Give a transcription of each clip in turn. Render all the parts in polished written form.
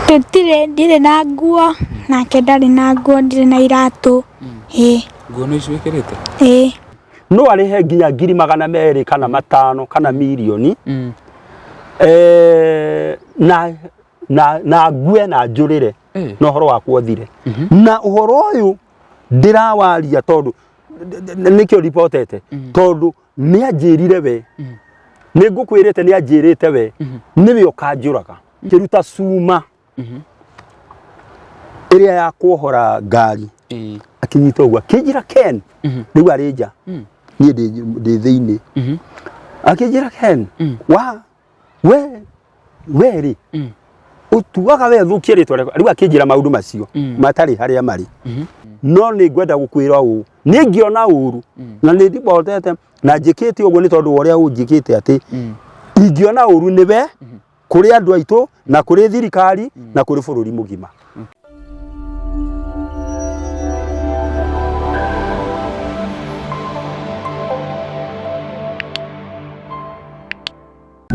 Tũtirĩ, ndirĩ na nguo, nake ndarĩ na nguo, ndirĩ na iratũ. Ĩĩ, Nguo nĩ ici wĩkĩrĩte? ĩĩ. No arĩhe nginya 200,000 kana 5 kana mirioni eh, na na na ngue na njũrĩre na ũhoro wakwa ũthire. Na ũhoro ũyũ ndĩrawaria tondũ nĩkĩo ribotete, tondũ nĩ anjĩrire we, nĩ ngũkwĩrĩte, nĩ anjĩrĩte we nĩwe ũkanjũraga. Kĩruta cuma ĩrĩa ya kuohora ngari, akinyita ũguo akĩnjĩra, "Ken," rĩu arĩ nja, niĩ ndĩ thĩinĩ, akĩnjĩra, "Ken, wa we we rĩ ũtuaga we thũkie rĩtwa rĩakwa." Rĩu akĩnjĩra maũndũ macio matarĩ harĩa marĩ, no nĩ ngwenda gũkwĩra ũũ, nĩ ngĩona ũru na nĩ ndibotete na njĩkĩte ũguo nĩ tondũ wa ũrĩa ũnjĩkĩte, atĩ ingĩona ũru nĩwe kũrĩ andũ aitũ na kũrĩ thirikari na kũrĩ bũrũri mũgima.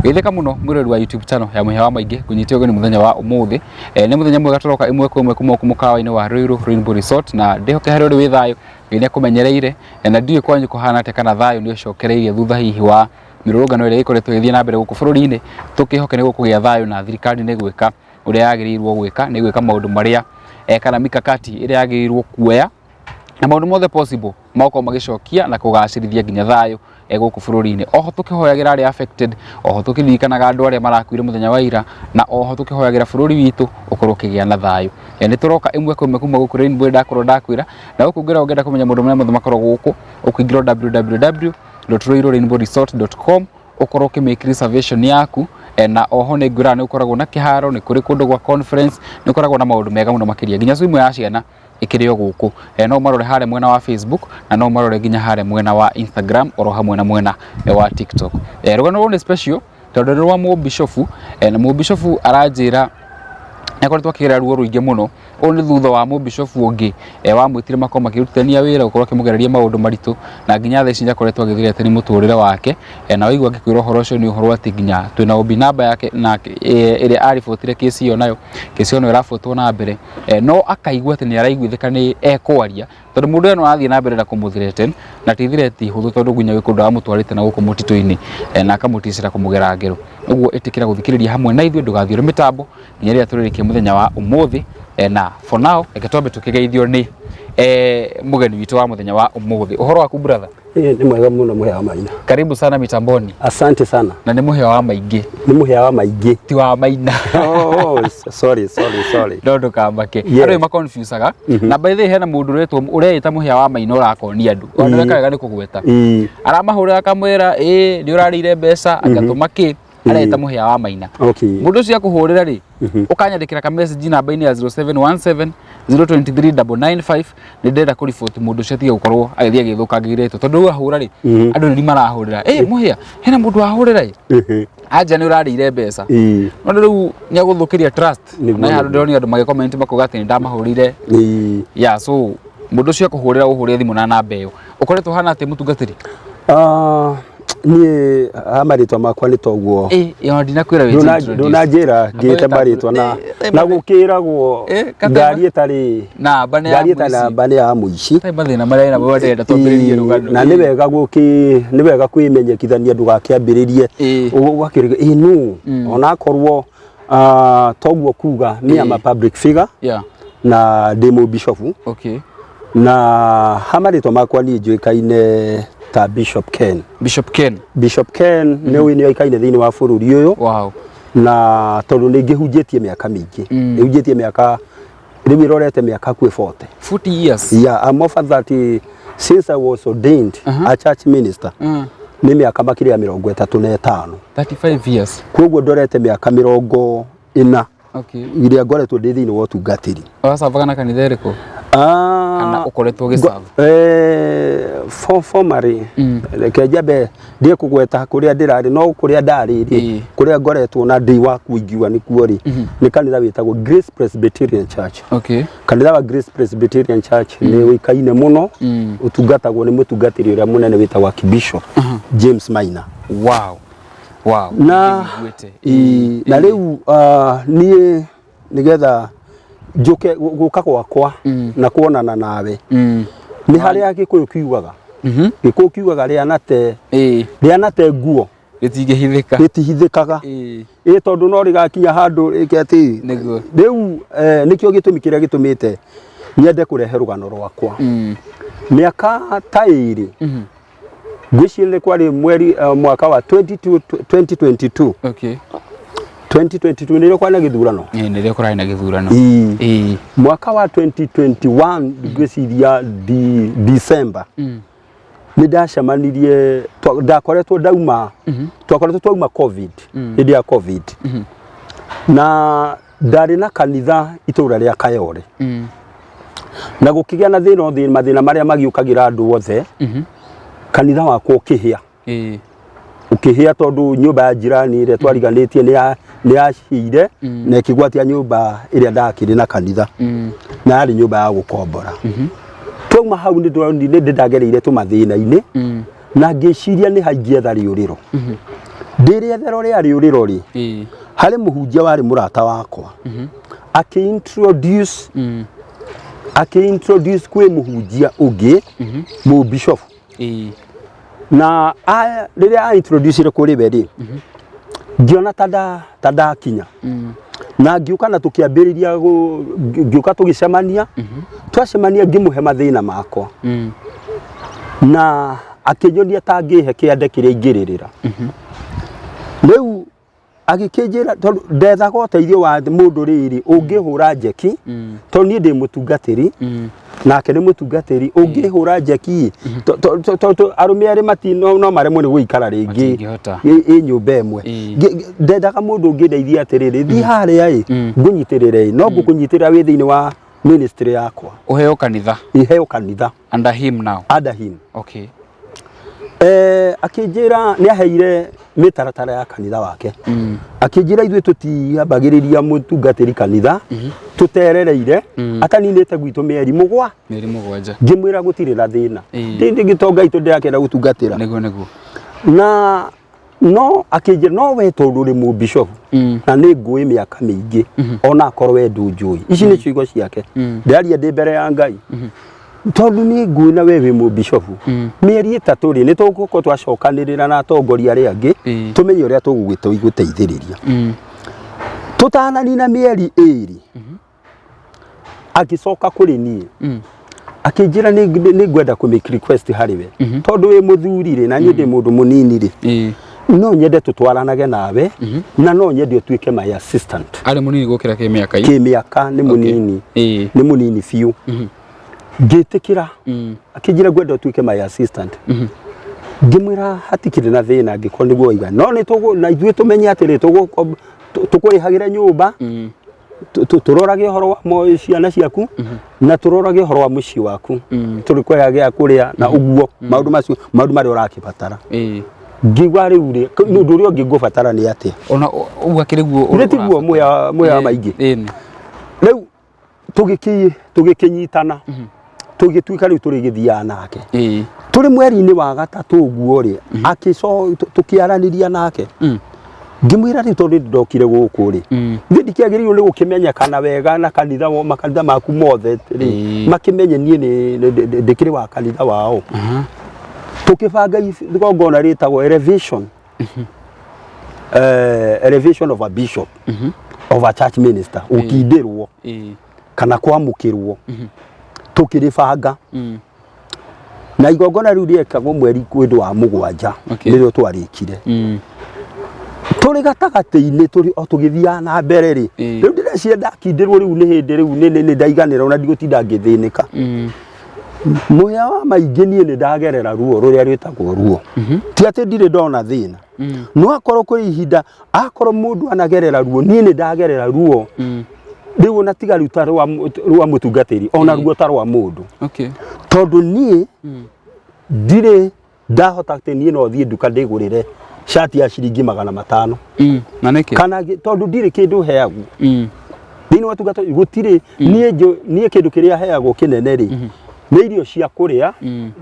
Geithĩka mũno mwĩrori wa YouTube channel ya Mũhĩa wa Maingĩ, ngũnyite ũgeni mũthenya wa ũmũthĩ. Nĩ mũthenya mwega, tũroka ĩmwe kwa ĩmwe kuma gũkũ mũkawa-inĩ wa Ruiru Rainbow Resort, na ndĩhoke harĩa ũrĩ wĩ thayũ, Ngai nĩ akũmenyereire. Na ndiũĩ kwanyu kũhana atĩa, kana thayũ nĩ ũcokereirie thutha hihi wa mĩrũrũngano ĩrĩa ĩkoretwo ĩgĩthiĩ na mbere gũkũ bũrũri-inĩ. Tũkĩhoke nĩ gũkũgĩa thayũ na thirikari nĩ gwĩka ũrĩa yagĩrĩirwo gwĩka, nĩ gwĩka maũndũ marĩa kana mikakati ĩrĩa yagĩrĩirwo kuoya na maũndũ mothe possible magokorwo magĩcokia na kũgacĩrithia nginya thayũ gũkũ bũrũri-inĩ. Oho tũkĩhoyagĩra arĩa affected, oho tũkĩririkanaga andũ arĩa marakuire mũthenya wa ira, na oho tũkĩhoyagĩra bũrũri witũ ũkorwo ũkĩgĩa na thayũ. Nĩ tũroka ĩmwe kwa ĩmwe kuma gũkũ Rainbow, ndakorwo ndakwĩra na gũkũ ngĩra ũngĩenda kũmenya maũndũ marĩa mothe makoragwo gũkũ, ũkĩingĩra www.ruirurainbowresort.com ũkorwo ũkĩ make reservation yaku. Na oho nĩ ngwĩraga nĩ gũkoragwo na kĩharo, nĩ kũrĩ kũndũ gwa conference, nĩ gũkoragwo na maũndũ mega mũno makĩria, nginya swim ya ciana ĩkĩrĩ o gũkũ. No ũmarore harĩa mwena wa Facebook na no ũmarore nginya harĩa mwena wa Instagram oro hamwe na mwena wa TikTok. Rũgano rũrũ nĩ special tondũ nĩ rwa mũbishofu, na mũbishofu aranjĩra nĩ akoretwo akĩgera ruo rũingĩ mũno. Ũũ nĩ thutha wa mũbishofu ũngĩ wamwĩtire makorwo makĩrutithania wĩra gũkorwo akĩmũgereria maũndũ maritũ, na nginya thaa ici nĩ akoretwo agĩthirete nĩ mũtũrĩre wake. Na waigua ngĩkwĩra ũhoro ũcio nĩ ũhoro atĩ nginya twĩna OB namba yake na ĩrĩa aribotire kesi ĩyo, nayo kesi ĩyo no ĩrabotwo na mbere, no akaigua atĩ nĩ araiguithĩka nĩ ekwaria tondũ mũndũ ũyũ no arathiĩ na mbere na kũmũthreaten, na ti threat hũthũ, tondũ nginya gwĩ kũndũ aramũtwarĩte na gũkũ mũtitũ-inĩ, na akamũticĩra kũmũgera ngero. Ũguo ĩtĩkĩra gũthikĩrĩria hamwe na ithuĩ, ndũgathiũre mĩtambo nginya rĩrĩa tũrĩrĩkia mũthenya wa ũmũthĩ. Na for now reke twambe tũkĩgeithio nĩ mũgeni witũ wa mũthenya wa ũmũthĩ. Ũhoro waku, brother? Ĩĩ, nĩ mwega mũno, Mũhĩa wa Maina. Karibu sana mitamboni. Asante sana. Na nĩ Mũhĩa wa Maingĩ. Nĩ Mũhĩa wa Maingĩ. Ti wa Maina. Oh, sorry, sorry, sorry. No ndũkamake. Andũ nĩ maconfusaga, na by the way hena mũndũ ũretwo ũreĩta Mũhĩa wa Maina ũrakonia andũ ona weka wega nĩ kũgweta, aramahũrĩra akamwĩra ĩ nĩ ũrarĩire mbeca agatũma kĩ, areta Mũhĩa wa Maina. Mũndũ ũcio akũhũrĩra rĩ, ũkanyandĩkĩra ka message namba-inĩ ya 0717 023 995, nĩ ndĩrenda kũriboti mũndũ ũcio atige gũkorwo agĩthiĩ agĩthũkangĩria rĩtwa, tondũ rĩu ahũra rĩ, andũ nĩ marahũrĩra, ĩ Mũhĩa, hena mũndũ wahũrĩra ĩ, anja nĩ ũrarĩire mbeca. No rĩu nĩ agũthũkĩria trust. Na handũ ndĩronire andũ magĩcomment makauga atĩ nĩ ndamahũrĩire. Yeah, so mũndũ ũcio akũhũrĩra, ũhũrĩre thimũ na namba ĩyo. Ũkoretwo hana atĩ, mũtungatĩri? Ah, niĩ ha marĩtwa makwa nĩ toguo. Ĩ, ona ndinakwĩra wĩ introduce. Ndũnanjĩra ngĩte marĩtwa na na gũkĩragwo ngari ĩtarĩ namba nĩ ya ngari ĩtarĩ mũici. Namba nĩ ya mũici. Tarĩ mathĩna marĩa namo ndĩrenda twambĩrĩrie rũgano. Na nĩ wega gũkĩ nĩ wega kwĩmenyekithania ndũgakĩambĩrĩrie ũgakĩrĩga ĩ nũ, onakorwo toguo kuga me am a public figure na ndĩ mũbishofu. Na ha marĩtwa makwa niĩ njũĩkaine ta Bishop Ken. Bishop Ken. Bishop Ken nĩ ũĩ nĩ oĩkaine thĩinĩ wa bũrũri ũyũ, na tondũ nĩ ngĩhunjĩtie mĩaka mĩingĩ, ngĩhunjĩtie mĩaka rĩu ĩrorete mĩaka hakuhĩ 40. 40 years. Yeah, I'm over 30 since I was ordained a church minister. Nĩ mĩaka makĩria ya 35. 35 years. Koguo ndorete mĩaka 40 iria ngoretwo ndĩ thĩinĩ wa ũtungatĩri. Ũracavaga na kanitha ĩrĩkũ? Ah, Kana ũkoretwo ũgĩcava? Formerly, reke njambe ndiĩ kũgweta kũrĩa ndĩrarĩ, no kũrĩa ndarĩ rĩ, kũrĩa ngoretwo na ndĩ waku ingiuga nĩkuo rĩ, nĩ kanitha wĩtagwo Grace Presbyterian Church. Kanitha wa Grace Presbyterian Church nĩ ũikaine mũno, ũtungatagwo nĩ mũtungatĩri ũrĩa mũnene wĩtagwo Archbishop James Maina. Na Ndĩmĩiguĩte. Na rĩu niĩ Nĩgetha njũke gũka gwakwa na kuonana nawe nĩ harĩa Gĩkũyũ kiugaga. Gĩkũyũ kiugaga rĩanate rĩanate nguo Rĩtingĩhithĩka. Rĩtihithĩkaga. Ĩ tondũ no rĩgakinya handũ rĩke atĩ Nĩguo. Rĩu nĩkĩo gĩtũmi kĩrĩa gĩtũmĩte nyende kũrehe rũgano rwakwa. Mĩaka ta 2 ngwĩciria nĩ kwarĩ mweri mwaka wa 22 2022. 2022 nĩrĩo kwarĩ na gĩthurano. Ĩĩ, nĩrĩo kũrarĩ na gĩthurano. Ĩĩ. Mwaka wa 2021 ngwĩciria December nĩ ndacemanirie ndakoretwo ndauma twakoretwo twauma COVID, hĩndĩ ya COVID, na ndarĩ na kanitha itũra rĩa Kayore na gũkĩgĩa na thĩna o mathĩna marĩa magiũkagĩra andũ othe. Kanitha wakwa ũkĩhĩa. Ũkĩhĩa tondũ nyũmba ya jirani ĩrĩa twariganĩtie nĩ yacire na ĩkĩgwatia nyũmba ĩrĩa ndakĩrĩ na kanitha na yarĩ nyũmba ya gũkombora. Twauma hau nĩ ndonire nĩ ndagereire tũmathĩna-inĩ na ngĩciria nĩ haingĩetha rĩũrĩro. Ndĩ rĩethero rĩa rĩũrĩro rĩ, harĩ mũhunjia warĩ mũrata wakwa akĩ-introduce akĩ-introduce kwĩ mũhunjia ũngĩ mũbishofu. Na rĩrĩa a introduce kũrĩ we rĩ, ngĩona ta ndakinya na ngĩũka na tũkĩambĩrĩria ngĩũka tũgĩcemania. Twacemania ngĩmũhe mathĩna makwa na akĩnyonia ta ngĩhe kĩande kĩrĩa ingĩrĩrĩra. Rĩu agĩkĩnjĩra tondũ ndethaga ũteithio wa mũndũ rĩrĩ ũngĩhũra njeki, tondũ niĩ ndĩ mũtungatĩri nake nĩ mũtungatĩri, ũngĩhũra njeki tondũ arũme erĩ mati no maremwo nĩ gũikara rĩngĩ Matingĩhota. ĩ nyũmba ĩmwe. Ndendaga mũndũ ũngĩndeithia atĩrĩrĩ, thiĩ harĩa ĩ ngũnyitĩrĩre ĩ no ngũkũnyitĩrĩra wĩ thĩinĩ wa ministry yakwa. Ũheo kanitha. Iheo kanitha. Under him now. Under him. Akĩnjĩra nĩ aheire mĩtaratara ya kanitha wake. Akĩnjĩra ithuĩ tũtiambagĩrĩria mũtungatĩri kanitha tũterereire ataninĩte gwitũ mĩeri 7. Mĩeri 7. Ngĩmwĩra gũtirĩ na thĩna. Ndĩ gĩtonga itũ ndĩrakĩenda gũtungatĩra. Nĩguo nĩguo. Na no akĩnjĩra no we tondũ ũrĩ mũbishofu na nĩ ngũĩ mĩaka mĩingĩ ona akorwo we ndũnjũĩ, ici nĩ ciugo ciake ndĩraria ndĩ mbere ya Ngai, tondũ nĩ ngũĩ na we wĩ mũbishofu, mĩeri 3 rĩ, nĩ tũgũkorwo twacokanĩrĩra na atongoria arĩa angĩ tũmenye ũrĩa tũgũgũteithĩrĩria. Tũtananina mĩeri 2 agĩcoka kũrĩ niĩ akĩnjĩra nĩ ngwenda kũ make request harĩ we, tondũ wĩ mũthuri rĩ na niĩ ndĩ mũndũ mũnini rĩ, no nyende tũtwaranage nawe na no nyende ũtuĩke my assistant. Arĩ mũnini gũkĩra kĩmĩaka? Kĩmĩaka nĩ mũnini. Nĩ mũnini biũ. Ngĩtĩkĩra. Akĩnjĩra ngwenda ũtuĩke my assistant. Ngĩmwĩra hatikĩrĩ na thĩna angĩkorwo nĩguo waiga, no nĩ tũgũ na ithuĩ tũmenye atĩrĩ, tũkũrĩhagĩra nyũmba, tũrorage ũhoro wa ciana ciaku na tũrorage ũhoro wa mũciĩ waku, tũrĩkũheaga gĩa kũrĩa na ũguo maũndũ macio, maũndũ marĩa ũrakĩbatara. Ngĩigua rĩu rĩ, nĩ ũndũ ũrĩa ũngĩ ngũbatara nĩ atĩa? Ona ũguo akĩrĩ guo. Nĩ tiguo mũhĩa wa maingĩ. Rĩu tũgĩkĩnyitana, tũgĩtuĩka rĩu tũrĩgĩthiaga nake. Tũrĩ mweri-inĩ wa gatatũ ũguo rĩ, tũkĩaranĩria nake, ngĩmwĩra rĩu tondũ ndokire gũkũ rĩ, niĩ ndikĩagĩrĩirwo nĩ gũkĩmenyekana wega na kanitha makanitha maku mothe rĩ, makĩmenye niĩ ndĩkĩrĩ wa kanitha wao. Tũkĩbanga igongona rĩtagwo elevation, elevation of a bishop, of a church minister, gũkindĩrwo kana kwamũkĩrwo. Tũkĩrĩbanga na igongona rĩu rĩekagwo mweri kwĩndũ wa 7. Nĩrĩo twarĩkire. Tũrĩ gatagatĩ-inĩ, tũrĩ o tũgĩthiaga na mbere rĩ, rĩu ndĩreciria ndakindĩrwo rĩu nĩ hĩndĩ rĩu nĩ ndaiganĩra ona ndigũtinda ngĩthĩnĩka. Mũhĩa wa maingĩ, niĩ nĩ ndagerera ruo rũrĩa rwĩtagwo ruo. Ti atĩ ndirĩ ndona thĩna, no akorwo kũrĩ ihinda akorwo mũndũ anagerera ruo, niĩ nĩ ndagerera ruo. Rĩu ona tiga rĩu ta rwa mũtungatĩri, ona ruo ta rwa mũndũ, tondũ niĩ ndirĩ ndahota atĩ niĩ no thiĩ nduka ndĩgũrĩre cati ya ciringi 500. Na nĩkĩ? Kana tondũ ndirĩ kĩndũ heagwo thĩinĩ wa tungata gũtirĩ. Niĩ niĩ kĩndũ kĩrĩa heagwo kĩnene rĩ, Nĩ irio cia kũrĩa.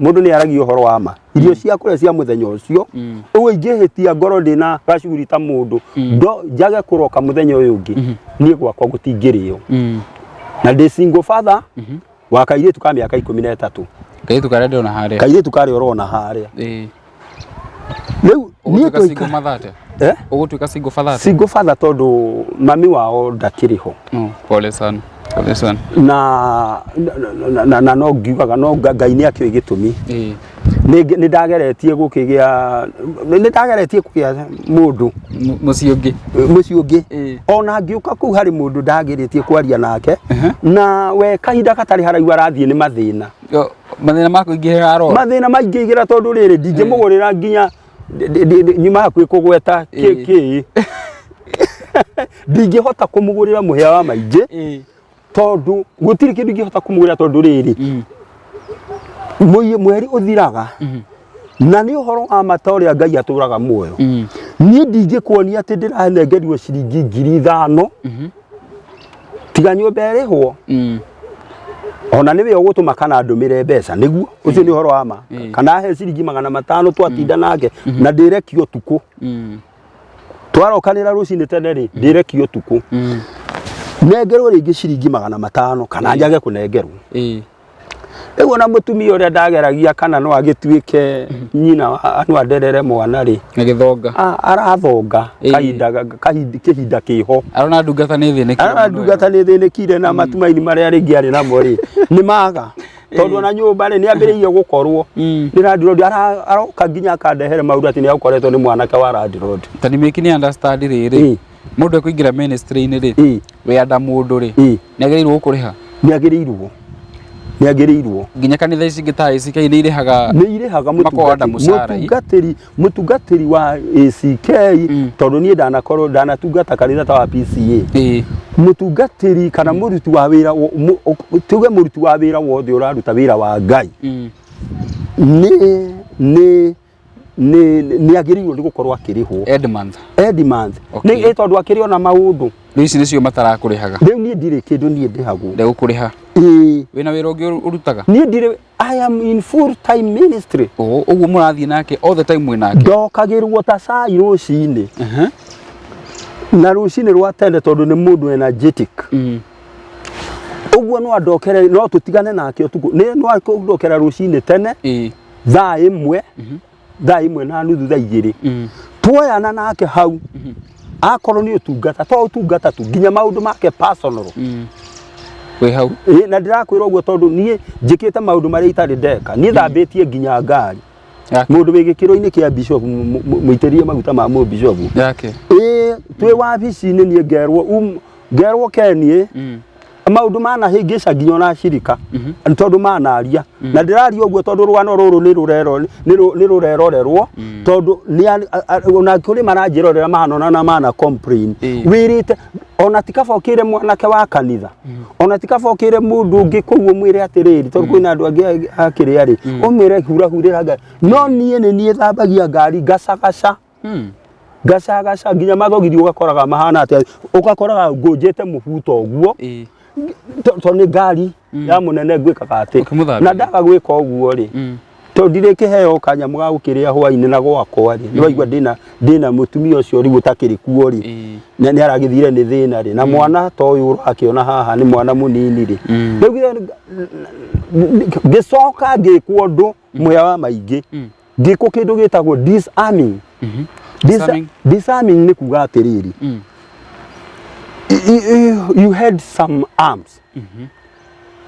Mũndũ nĩ aragia ũhoro wa ma, irio cia kũrĩa cia mũthenya ũcio. Ũguo ingĩhĩtia ngorwo ndĩna gacuguri ta mũndũ ndo njage kũroka mũthenya ũyũ ũngĩ, niĩ gwakwa gũtingĩrĩo. Na ndĩ single father wa kairĩtu ka mĩaka 13. Kairĩtu karĩa ndĩrona harĩa? Kairĩtu karĩa ũrona harĩa. Rĩu niĩ Ũgũtuĩka single twaikara mother atĩa? Eh? Ũgũtuĩka single father atĩa? Single father tondũ mami wao ndakĩrĩ ho. Oh, pole sana. Pole sana. Na no ngiugaga no Ngai nĩ akĩũĩ gĩtũmi. Nĩ ndageretie gũkĩgĩa, nĩ ndageretie kũgĩa mũndũ. Mũciĩ ũngĩ. Mũciĩ ũngĩ. Ona ngĩũka kũu harĩ mũndũ ndageretie kwaria nake, na we kahinda gatarĩ haraihu arathiĩ nĩ mathĩna. Yo, mathĩna ma kũingĩhĩra arora. Mathĩna maingĩhĩra tondũ rĩrĩ ndingĩmũgũrĩra nginya nyuma hakuhĩ kũgweta kĩ ndingĩhota kũmũgũrĩra mũhĩa wa maingĩ tondũ gũtirĩ kĩndũ ingĩhota kũmũgũrĩra tondũ rĩrĩ mweri ũthiraga na nĩ ũhoro wa ma ta ũrĩa Ngai atũraga muoyo. Niĩ ndingĩkuonia atĩ ndĩranengerio ciringi 5,000 tiga nyũmba ĩrĩhwo. Ona nĩwe ũgũtũma kana ndũmĩre mbeca nĩguo ũcio nĩ ũhoro wa ma, kana he ciringi 500 twatinda nake na ndĩrekio ũtukũ. Twarokanĩra rũcinĩ tene rĩ, ndĩrekio ũtukũ, nengerwo rĩngĩ ciringi 500 kana njage kũnengerwo. Rĩu ona mũtumia ũrĩa ndageragia kana no agĩtuĩke nyina no anderere mwana rĩ, Na gĩthonga. Arathonga kahinda kahinda kĩhinda kĩho. Arona ndungata nĩ thĩnĩkire Arona mũno ĩno. Ndungata nĩ thĩnĩkire na matumaini marĩa rĩngĩ arĩ namo rĩ nĩ maga, tondũ ona nyũmba rĩ nĩ ambĩrĩirie gũkorwo nĩ landlord aroka nginya akandehere maũndũ atĩ nĩ akoretwo nĩ mwanake wa landlord. Ta nĩ mĩki nĩ understand rĩrĩ. Mũndũ ekũingĩra ministry-inĩ rĩ, wĩ anda mũndũ rĩ, nĩ agĩrĩirwo gũkũrĩha? Nĩ agĩrĩirwo, nĩ agĩrĩirwo. Nginya kanitha ici ingĩ ta ACK nĩ irĩhaga? Nĩ irĩhaga. Makoanda mũcara. Mũtungatĩri wa ACK, tondũ niĩ ndanakorwo ndanatungata kanitha ta wa PCA, mũtungatĩri kana mũruti wa wĩra tuge mũruti wa wĩra wothe ũraruta wĩra wa Ngai nĩ nĩ nĩ agĩrĩirwo nĩ gũkorwo akĩrĩhwo. End month. End month. Okay. Nĩ tondũ akĩrĩ ona maũndũ. Rĩu ici nĩcio matarakũrĩhaga? Rĩu niĩ ndirĩ kĩndũ niĩ ndĩhagwo. Ndegũkũrĩha? Ĩĩ. Wĩna wĩra ũngĩ ũrutaga? Niĩ ndirĩ, I am in full time ministry. Oh, ũguo mũrathiĩ nake all the time mwĩ nake? Ndokagĩrwo ta cai rũcinĩ na rũcinĩ rwa tene tondũ nĩ mũndũ energetic. Ũguo no andokere, no tũtigane nake ũtukũ, nĩ no akũndokera rũcinĩ tene thaa 1, thaa 1:30, thaa 2. Tuoyana nake hau akorwo nĩ ũtungata, to ũtungata tu, nginya maũndũ make personal. Wĩ hau. Ĩ, na ndĩrakwĩra ũguo tondũ niĩ njĩkĩte maũndũ marĩa itarĩ ndeka. Niĩ thambĩtie nginya ngari. Yake. Mũndũ wĩ gĩkĩro-inĩ kĩa bishop, mũitĩrĩrie maguta ma mũ bishop. Yake. Ĩ, twĩ wabici-inĩ niĩ ngerwo ngerwo Ken, maũndũ manahĩngĩca nginya ona acirika nĩ tondũ manaria, na ndĩraria ũguo tondũ rũgano rũrũ nĩ nĩ rũrerorerwo, tondũ ona kũrĩ maranjĩrorera manona na mana complain. Wĩrĩte ona ti kaba ũkĩre mwanake wa kanitha, ona ti kaba ũkĩre mũndũ ũngĩ kũu ũmwĩre atĩrĩrĩ, tondũ kwĩna andũ angĩ akĩrĩa rĩ, ũmwĩre hura hurĩra ngari, no niĩ nĩ niĩ thambagia ngari, ngacagaca ngacagaca nginya mathogithi ũgakoraga mahana atĩa, ũgakoraga ngũnjĩte mũbuto ũguo tondũ nĩ ngari ya mũnene ngwĩkaga atĩ Ũkĩmũthambia. Na ndaga gwĩka ũguo rĩ, tondũ ndirĩ kĩheo kanyamũ ga gũkĩrĩa hwainĩ na gwakwa rĩ, nĩ waigua ndĩna mũtumia ũcio rĩu ũtakĩrĩ kuo rĩ, nĩ aragĩthire nĩ thĩna rĩ, na mwana ta ũyũ ũrakĩona haha nĩ mwana mũnini rĩ. Rĩu ngĩcoka ngĩkwo ũndũ mũhĩa wa maingĩ, ngĩkwo kĩndũ gĩtagwo disarming. Disarming? Disarming nĩ kuga atĩrĩrĩ, you had some arms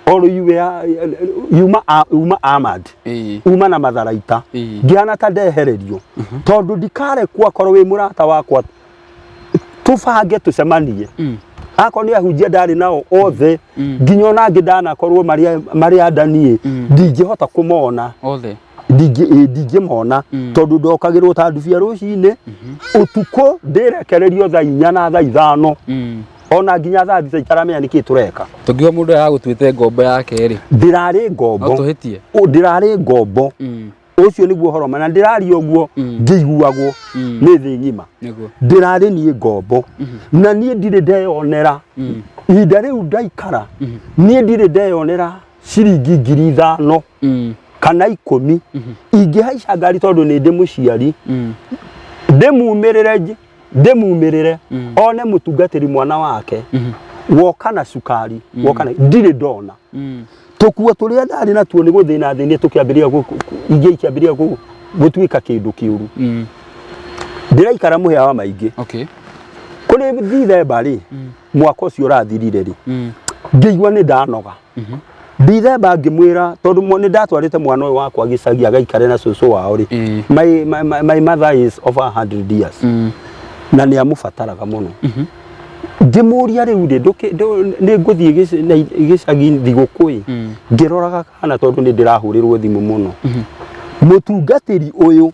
or you were yuma armored, uma na matharaita, ngĩhana ta ndehererio tondũ ndikarekwo akorwo wĩ mũrata wakwa tũbange tũcemanie. Akorwo nĩ ahunjia ndarĩ nao othe, nginya ona angĩ ndanakorwo marĩ anda niĩ ndingĩhota kũmona. Othe. Ndingĩmona tondũ ndokagĩrwo ta ndubia rũcinĩ, ũtukũ ndĩrekererio thaa 4 na thaa 5, ona nginya thaa 6 itaramenya nĩkĩ tũreka. Tũngiuga mũndũ aragũtuĩte ngombo yake rĩ? Ndĩrarĩ ngombo. No tũhĩtie? Ndĩrarĩ ngombo. Ũcio nĩguo ũhoro ma, na ndĩraria ũguo ngĩiguagwo nĩ thĩ ng'ima. Ndĩrarĩ niĩ ngombo, na niĩ ndirĩ ndeyonera ihinda rĩu ndaikara, niĩ ndirĩ ndeyonera. Ciringi 5,000 kana 10 ingĩhaica ngari tondũ nĩ ndĩ mũciari, ndĩmumĩrĩre ndĩmumĩrĩre one mũtungatĩri mwana wake woka na cukari, woka na ndirĩ ndona. Tũkuo tũrĩa ndarĩ natuo nĩ gũthĩna thĩnia tũkĩambĩrĩria ingĩ ikĩambĩrĩria gũtuĩka kĩndũ kĩũru. Ndĩraikara mũhĩa wa maingĩ. Kũrĩ Dithemba rĩ, mwaka ũcio ũrathirire rĩ, ngĩigua nĩ ndanoga. Dithemba ngĩmwĩra tondũ nĩ ndatwarĩte mwana ũyũ wakwa gĩcagi agaikare na cũcũ wao rĩ, my mother is over 100 years na nĩ amũbataraga mũno. Ngĩmũria rĩu rĩ, nĩ ngũthiĩ gĩcagi thigũkũ ĩ, ngĩroraga kana tondũ nĩ ndĩrahũrĩrwo thimũ mũno. Mũtungatĩri ũyũ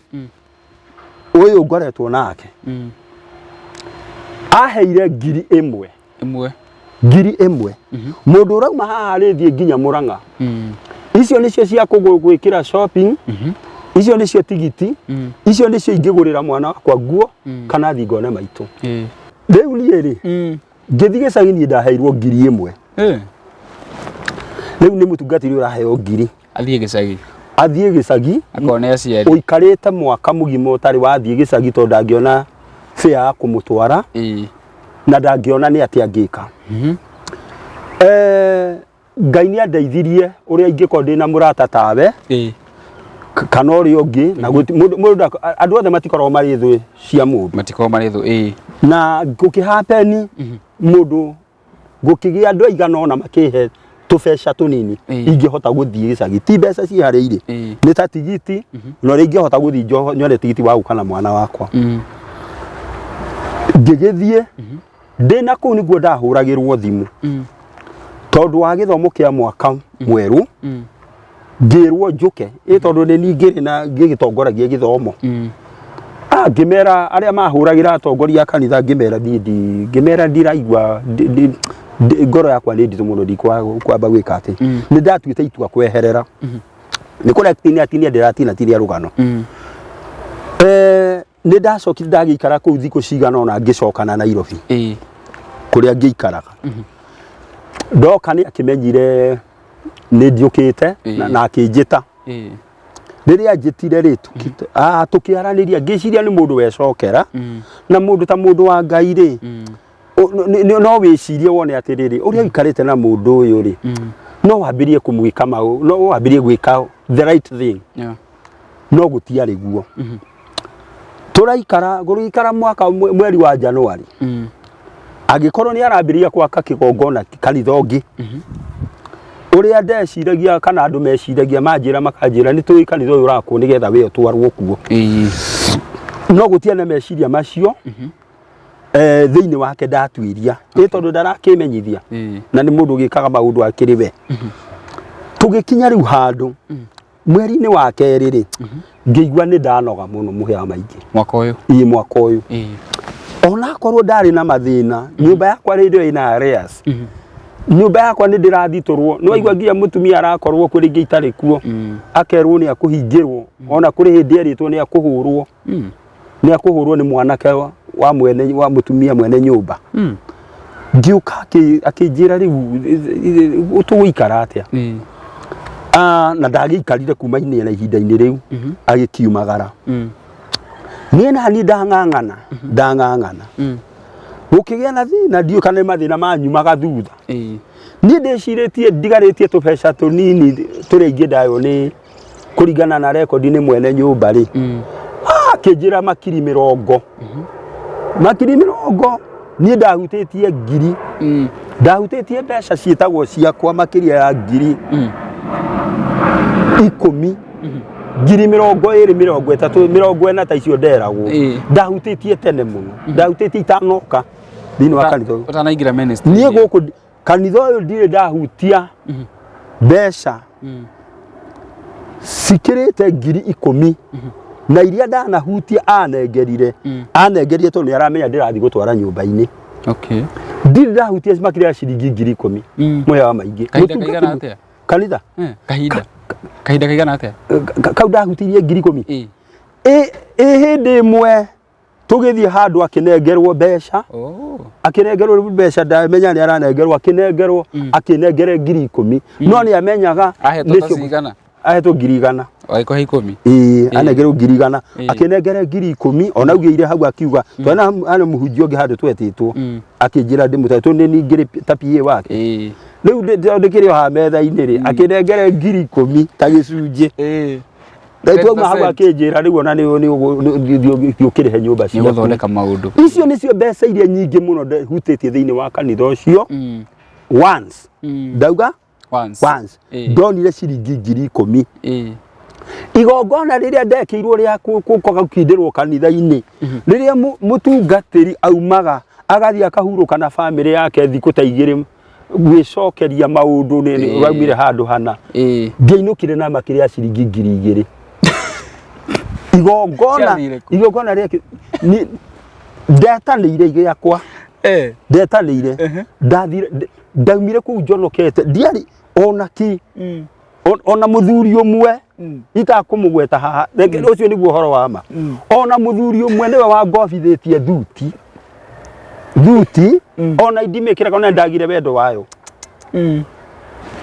ũyũ ngoretwo nake aheire 1,000. 1. 1,000. Mũndũ ũrauma haha rĩthiĩ nginya Mũrang'a. Icio nĩcio cia gwĩkĩra shopping, icio nĩcio tigiti, icio nĩcio ingĩgũrĩra mwana wakwa nguo kana thiĩ ngone maitũ. Rĩu niĩ rĩ, ngĩthiĩ gĩcagi niĩ ndaheirwo 1,000. Rĩu nĩ mũtungatĩri ũraheo ngiri. Athiĩ gĩcagi. Athiĩ gĩcagi. Akone aciari. Ũikarĩte mwaka mũgima ũtarĩ wathiĩ gĩcagi tondũ ndangĩona fare ya kũmũtwara. Na ndangĩona nĩ atĩa angĩka. Ngai nĩ andeithirie ũrĩa ingĩkorwo ndĩna mũrata tawe. Kana ũrĩa ũngĩ, na mũndũ andũ othe matikoragwo marĩ thũ cia mũndũ. Matikoragwo marĩ thũ, ĩĩ. Na gũkĩhappen mũndũ gũkĩgĩa andũ aigana ũna makĩhe tũbeca tũnini ingĩhota gũthiĩ gĩcagi, ti mbeca ciharĩire, nĩ ta tigiti, na ũrĩa ingĩhota gũthiĩ nyone tigiti wa gũka na mwana wakwa. Ngĩgĩthiĩ ndĩna kũu nĩguo ndahũragĩrwo thimũ tondũ wa gĩthomo kĩa mwaka mwerũ, ngĩrwo njũke ĩ tondũ nĩ niĩ ngĩrĩ na ngĩgĩtongoragia gĩthomo. Ngĩmera arĩa mahũragĩra atongoria a kanitha, ngĩmera niĩ ngĩmera ndiraigua ngoro yakwa nĩ nditũ mũno, ndikwamba gwĩka atĩ nĩ ndatuĩte itua kweherera nĩ kũrĩa tinia tinia ndĩratina tinia rũgano. Nĩ ndacokire ndagĩikara kũu thikũ cigana ũna ngĩcoka na Nairobi kũrĩa ngĩikaraga. Ndoka nĩ akĩmenyire nĩ ndiũkĩte na akĩnjĩta. Rĩrĩa anjĩtire rĩ, tũkĩaranĩria, ngĩciria nĩ mũndũ wecokera, na mũndũ ta mũndũ wa Ngai rĩ, no wĩcirie wone atĩrĩrĩ, ũrĩa ũikarĩte na mũndũ ũyũ rĩ, no wambĩrĩrie kũmwĩka maũ, no wambĩrĩrie gwĩka the right thing. No gũtiarĩ guo. Tũraikara gũgĩikara mwaka mweri wa January, angĩkorwo nĩ arambĩrĩria gwaka kĩgongona kanitha ũngĩ, ũrĩa ndeciragia kana andũ meciragia manjĩra makanjĩra nĩ tũĩ kanitha ũyũ ũrakwo nĩgetha we ũtwarwo kuo, no gũtiarĩ na meciria macio thĩinĩ wake ndatuiria ĩ tondũ ndarakĩmenyithia na nĩ mũndũ ũgĩkaga maũndũ akĩrĩ we. Tũgĩkinya rĩu handũ mweri-inĩ wa kerĩ rĩ, ngĩigua nĩ ndanoga mũno mũhĩa wa maingĩ. Mwaka ũyũ? Ĩĩ, mwaka ũyũ. Onakorwo ndarĩ na mathĩna, nyũmba yakwa rĩrĩ ĩyo ĩna arrears, nyũmba yakwa nĩ ndĩrathitũrwo, nĩ waigua nginya mũtumia arakorwo kuo rĩngĩ itarĩ kuo, akerwo nĩ akũhingĩrwo, ona kũrĩ hĩndĩ erĩtwo nĩ akũhũrwo, nĩ akũhũrwo nĩ mwanake wa mwene wa mũtumia mwene nyũmba. Ngĩũka akĩnjĩra rĩu tũgũikara atĩa? Na ndagĩikarire kuma inĩ na ihinda-inĩ rĩu agĩkiumagara. Niĩ naniĩ ndang'ang'ana, ndang'ang'ana. Gũkĩgĩa na thĩna, ndiũĩ kana nĩ mathĩna manyumaga thutha. Niĩ ndĩcirĩtie ndigarĩtie tũbeca tũnini tũrĩa ingĩndaywo nĩ kũringana na rekondi nĩ mwene nyũmba rĩ. Akĩnjĩra makiri 80. Makiri 80, niĩ ndahutĩtie ngiri. Ndahutĩtie mbeca ciĩtagwo ciakwa makĩria ya 10,000. 20,000, 30, 40 ta icio nderagwo. Ndahutĩtie tene mũno. Ndahutĩtie itanoka thĩinĩ wa kanitha ũyũ. Ũtanaingĩra ministry. Niĩ gũkũ kanitha ũyũ ndirĩ ndahutia mbeca cikĩrĩte 10,000, na iria ndanahutia anengerire, anengerire tondũ nĩ aramenya ndĩrathiĩ gũtwara nyũmba-inĩ. Ndirĩ ndahutia makĩria ya ciringi 10,000 mũhĩa wa maingĩ. Kahinda kaigana atĩa? Kanitha? Kahinda. Kahinda kaigana atĩa? Kau ndahutirie 10,000. Ĩ hĩndĩ ĩmwe. Tũgĩthiĩ handũ akĩnengerwo mbeca. Oh. Akĩnengerwo mbeca, ndamenya nĩ aranengerwo, akĩnengerwo, akĩnengere 10,000, no nĩ amenyaga Ahetwo ta cigana? Ahetwo 100,000. Agĩkũhe 10. Ĩĩ, anengerwo 100,000. Ĩĩ. Akĩnengere 10,000, ona augĩire hau akiuga twana hana mũhunjia ũngĩ handũ twetĩtwo, akĩnjĩra ndĩmũtware tondũ nĩ ningĩrĩ ta PA wake. Rĩu ndĩkĩrĩ o haha metha-inĩ rĩ, akĩnengere 10,000 ta gĩcunjĩ. Rĩu twauma hau 10%. Akĩnjĩra rĩu ona nĩ ũkĩrĩhe nyũmba Nĩ ciaku. gũthondeka maũndũ. Icio nĩcio mbeca iria nyingĩ mũno ndehutĩtie thĩinĩ wa kanitha ũcio. Once, ndauga Once. once, ndonire ciringi 10,000. Igongona rĩrĩa ndekĩirwo rĩa gũka gũkindĩrwo kanitha-inĩ, rĩrĩa mũtungatĩri aumaga agathiĩ akahurũka na bamĩrĩ yake thikũ ta 2 gwĩcokeria maũndũ nĩ waumire handũ hana, ndiainũkire na makĩria ya ciringi 2,000. Igongona Ciathire kũ? Igongona rĩake ndetanĩire gĩakwa. Ndetanĩire, ndathire, ndaumire kũu njonokete, ndiarĩ ona ki ona mũthuri ũmwe itakũmũgweta haha. Reke ũcio nĩguo ũhoro wa ma. Ona mũthuri ũmwe nĩwe wangobithĩtie thuti, thuti ona indimĩkĩraga, ona ndagire wendo wayo.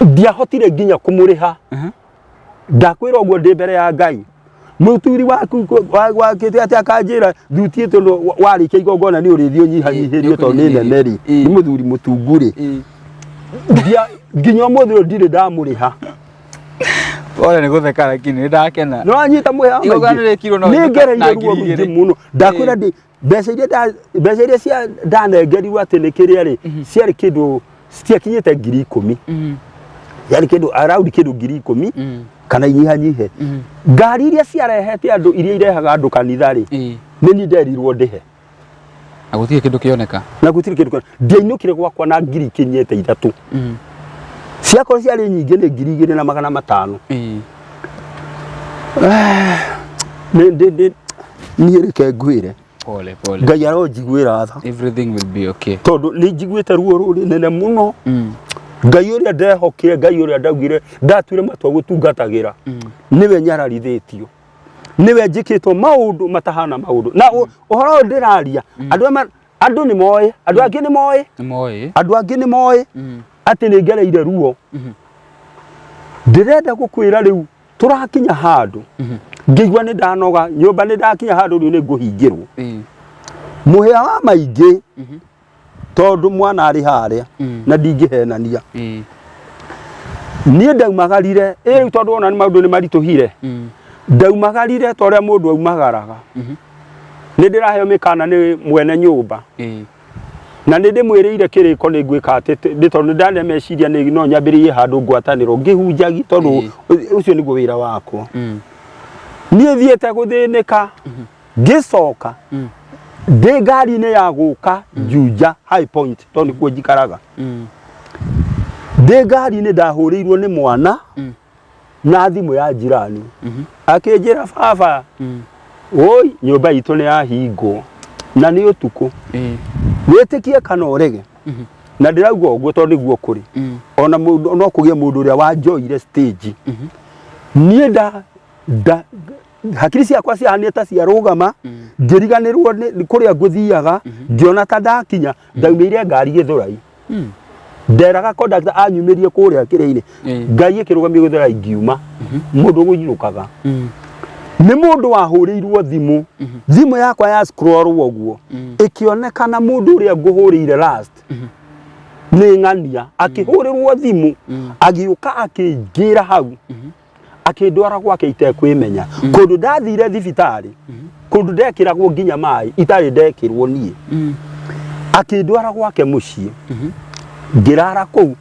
Ndiahotire nginya kũmũrĩha. Ndakwĩra ũguo ndĩ mbere ya Ngai. Mũthuri waku wakĩte atĩ akanjĩra thuti ĩtũ warĩkia igongona nĩ ũrĩthiĩ ũnyihanyihĩrio tondũ nĩ nene rĩ. Nĩ mũthuri mũtungu rĩ. Nginya ũmũthĩ ũyũ ndirĩ ndamũrĩha. Pole nĩ gũtheka lakini nĩ ndakena. Nĩ wanyita mũhĩa wa Igongona maingĩ. rĩrĩkirwo no Nĩ na ngereire ruo ngiri rũingĩ igĩrĩ. mũno. Ndakwĩra ndĩ mbeca iria mbeca iria cia ndanengerirwo atĩ nĩ kĩrĩa rĩ, ciarĩ kĩndũ citiakinyĩte 10,000. Yarĩ kĩndũ around kĩndũ 10,000 kana inyihanyihe. Ngari iria ciarehete andũ, iria irehaga andũ kanitha rĩ, nĩ niĩ nderirwo ndĩhe. Na gũtirĩ kĩndũ kĩoneka. Na gũtirĩ kĩndũ kĩoneka. Ndiainũkire gwakwa na ngiri ikinyĩte 3. Ciakorwo ciarĩ nyingĩ nĩ 2500. Niĩ reke ngwĩre. Pole pole. Ngai aronjiguĩra tha. Everything will be okay. Tondũ nĩ njiguĩte ruo rũnene mũno. Ngai ũrĩa ndehokire, Ngai ũrĩa ndaugire ndatuire matua gũtungatagĩra, nĩwe nyararithĩtio, nĩwe njĩkĩtwo maũndũ matahana maũndũ na ũhoro ũyũ ndĩraria. Andũ andũ nĩ moĩ, andũ angĩ nĩ moĩ. Nĩ moĩ. Andũ angĩ nĩ moĩ atĩ nĩ ngereire ruo. Ndĩrenda gũkwĩra rĩu tũrakinya handũ ngĩigua nĩ ndanoga nyũmba, nĩ ndakinya handũ rĩu nĩ ngũhingĩrwo. Mũhĩa wa maingĩ, tondũ mwana arĩ harĩa na ndingĩhenania. Niĩ ndaumagarire ĩ rĩu tondũ ona nĩ maũndũ nĩ maritũhire. Ndaumagarire ta ũrĩa mũndũ aumagaraga. Nĩ ndĩraheo mĩkana nĩ mwene nyũmba na nĩ ndĩmwĩrĩire kĩrĩko nĩ ngwĩka atĩ nĩ tondũ nĩ ndane meciria nĩ no nyambĩrĩrie handũ ngwatanĩro ngĩhunjagi tondũ ũcio nĩguo wĩra wakwa. Niĩ thiĩte gũthĩnĩka, ngĩcoka ndĩ ngari-inĩ ya gũka Juja High Point tondũ nĩkuo njikaraga. Ndĩ ngari-inĩ ndahũrĩirwo nĩ mwana na thimũ ya jirani, akĩnjĩra, "Baba, oi, nyũmba itũ nĩ yahingwo na nĩ ũtukũ." Wĩtĩkie kana ũrege, na ndĩrauga ũguo tondũ nĩguo kũrĩ. Ona mũndũ no kũgĩe mũndũ ũrĩa wanjoire stage, niĩ nda hakiri ciakwa ciahanire ta ciarũgama, ngĩriganĩrwo nĩ kũrĩa ngũthiaga, ngĩona ta ndakinya. Ndaumĩire ngari Gĩthũrai. Nderaga kondakta anyumĩrie kũrĩa kĩrĩa-inĩ. Ngai ĩkĩrũgamia Gĩthũrai, ngiuma mũndũ ũgũnyũrũkaga. Nĩ mũndũ wahũrĩirwo thimũ, thimũ yakwa ya scroll ũguo ĩkĩonekana mũndũ ũrĩa ngũhũrĩire last nĩ ng'ania. Akĩhũrĩrwo thimũ, agĩũka akĩngĩra hau, akĩndwara gwake itekwĩmenya. Kũndũ ndathire thibitarĩ, kũndũ ndekĩragwo nginya maĩ itarĩ ndekĩrwo niĩ. Akĩndwara gwake mũciĩ, ngĩrara kũu.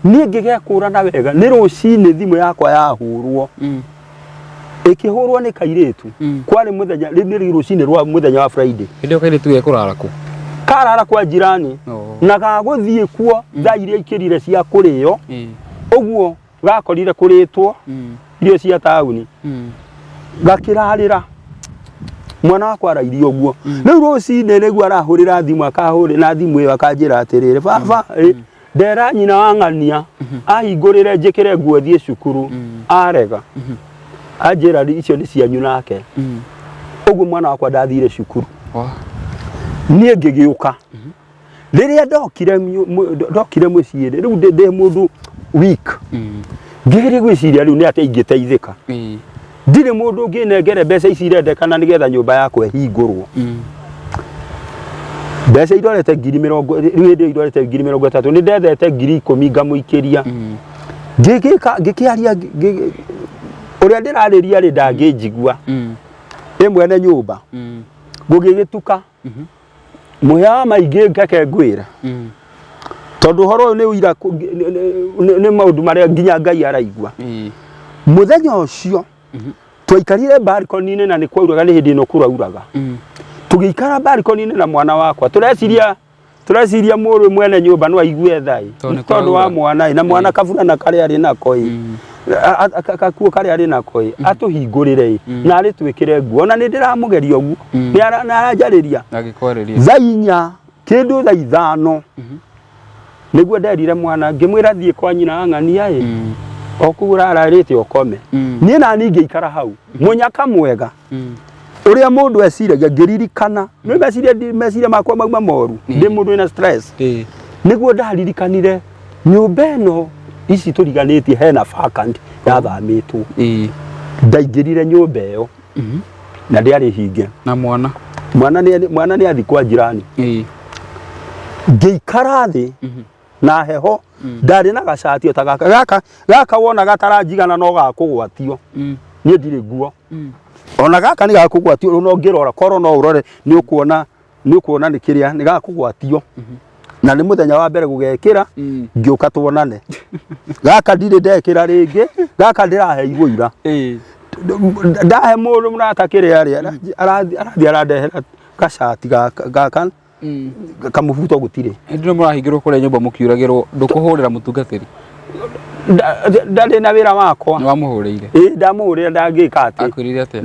Niĩ ngĩgekũrana wega nĩ rũcinĩ thimũ yakwa yahũrwo. Ĩkĩhũrwo nĩ kairĩtu. Kwarĩ mũthenya, rĩu nĩ rũcinĩ rwa mũthenya wa Friday. Hĩndĩ ĩyo kairĩtu gekũrara kũ? Karara kwa jirani. Oh. Na gagũthiĩ kuo thaa iria ikĩrire cia kũrĩo. Ũguo gakorire kũrĩtwo irio cia taũni. Gakĩrarĩra mwana wakwa arairie ũguo. Rĩu rũcinĩ nĩguo arahũrĩra thimũ, akahũrĩra na thimũ ĩyo akanjĩra atĩrĩrĩ, "Baba, ndera nyina wa ng'ania ahingũrĩre njĩkĩre nguo thiĩ cukuru." Arega, anjĩra, "Icio nĩ cianyu nake." Ũguo mwana wakwa ndathire cukuru. Wa. Niĩ ngĩgĩũka. Rĩrĩa ndokire ndokire mũciĩ rĩ, rĩu ndĩ mũndũ weak. Ngĩgeria gwĩciria rĩu nĩ atĩa ingĩteithĩka. Ndirĩ mũndũ ũngĩnengere mbeca ici irendekana nĩgetha nyũmba yakwa ĩhingũrwo. Mbeca irorete 30,000, rĩu hĩndĩ ĩyo irorete 30,000, nĩ ndethete 10,000 ngamũikĩria. Ngĩgĩka ngĩkĩaria ũrĩa ndĩrarĩria rĩ ndangĩnjigua. Ĩ mwene nyũmba. Gũgĩgĩtuka. Mũhĩa wa maingĩ ngeke ngwĩra. Tondũ ũhoro ũyũ nĩ ũira nĩ maũndũ marĩa nginya Ngai araigua. Mũthenya ũcio twaikarire balcony-inĩ na nĩ kwauraga nĩ hĩndĩ ĩno kũrauraga. Tũgĩikara balcony-inĩ na mwana wakwa tũreciria tũreciria mũrũ mwene nyũmba no aigue tha ĩ Tondũ nĩ tondũ wa kũraura. mwana ĩ na mwana kaburana karĩa arĩ nako ĩ kakuo karĩa arĩ nako ĩ atũhingũrĩre ĩ na arĩ twĩkĩre nguo ona nĩ ndĩramũgeria ũguo nĩ aranjarĩria Agĩkwarĩria. thaa 4 kĩndũ thaa 5 nĩguo nderire mwana ngĩmwĩra thiĩ kwa nyina ang'ania ĩ o kũu ũrararĩte ũkome. Niĩ nani ngĩikara hau mũnyaka mwega ũrĩa mũndũ eciragia ngĩririkana nĩ meciria meciria makwa mauma moru ndĩ mũndũ wĩna stress. Nĩguo ndaririkanire nyũmba ĩno ici tũriganĩtie hena vacant yathamĩtwo. Ndaingĩrire nyũmba ĩyo na ndĩarĩ hinge. Na mwana. Mwana nĩ athi kwa jirani. Ngĩikara thĩ na heho ndarĩ na gacati o ta gaka gaka gaka wona gataranjigana no gakũgwatio. Niĩ ndirĩ nguo. Ona gaka nĩ gakũgwatio no ũngĩrora korwo no ũrore nĩ ũkuona nĩ ũkuona nĩ kĩrĩa nĩ gakũgwatio. Na nĩ mũthenya wa mbere gũgekĩra ngĩũka tuonane. Gaka ndirĩ ndekĩra rĩngĩ gaka ndĩraheirwo ira. Ndahe mũndũ mũrata kĩrĩa rĩ arathiĩ arandehera gacati gaka gaka kamũbuto gũtirĩ. Hĩndĩ ĩno mũrahingĩrwo kũrĩa nyũmba mũkiuragĩrwo ndũkũhũrĩra mũtungatĩri? Ndarĩ na wĩra wakwa. Nĩ wamũhũrĩire? Ĩĩ ndamũhũrĩra ndangĩka atĩ. Akwĩrire atĩa?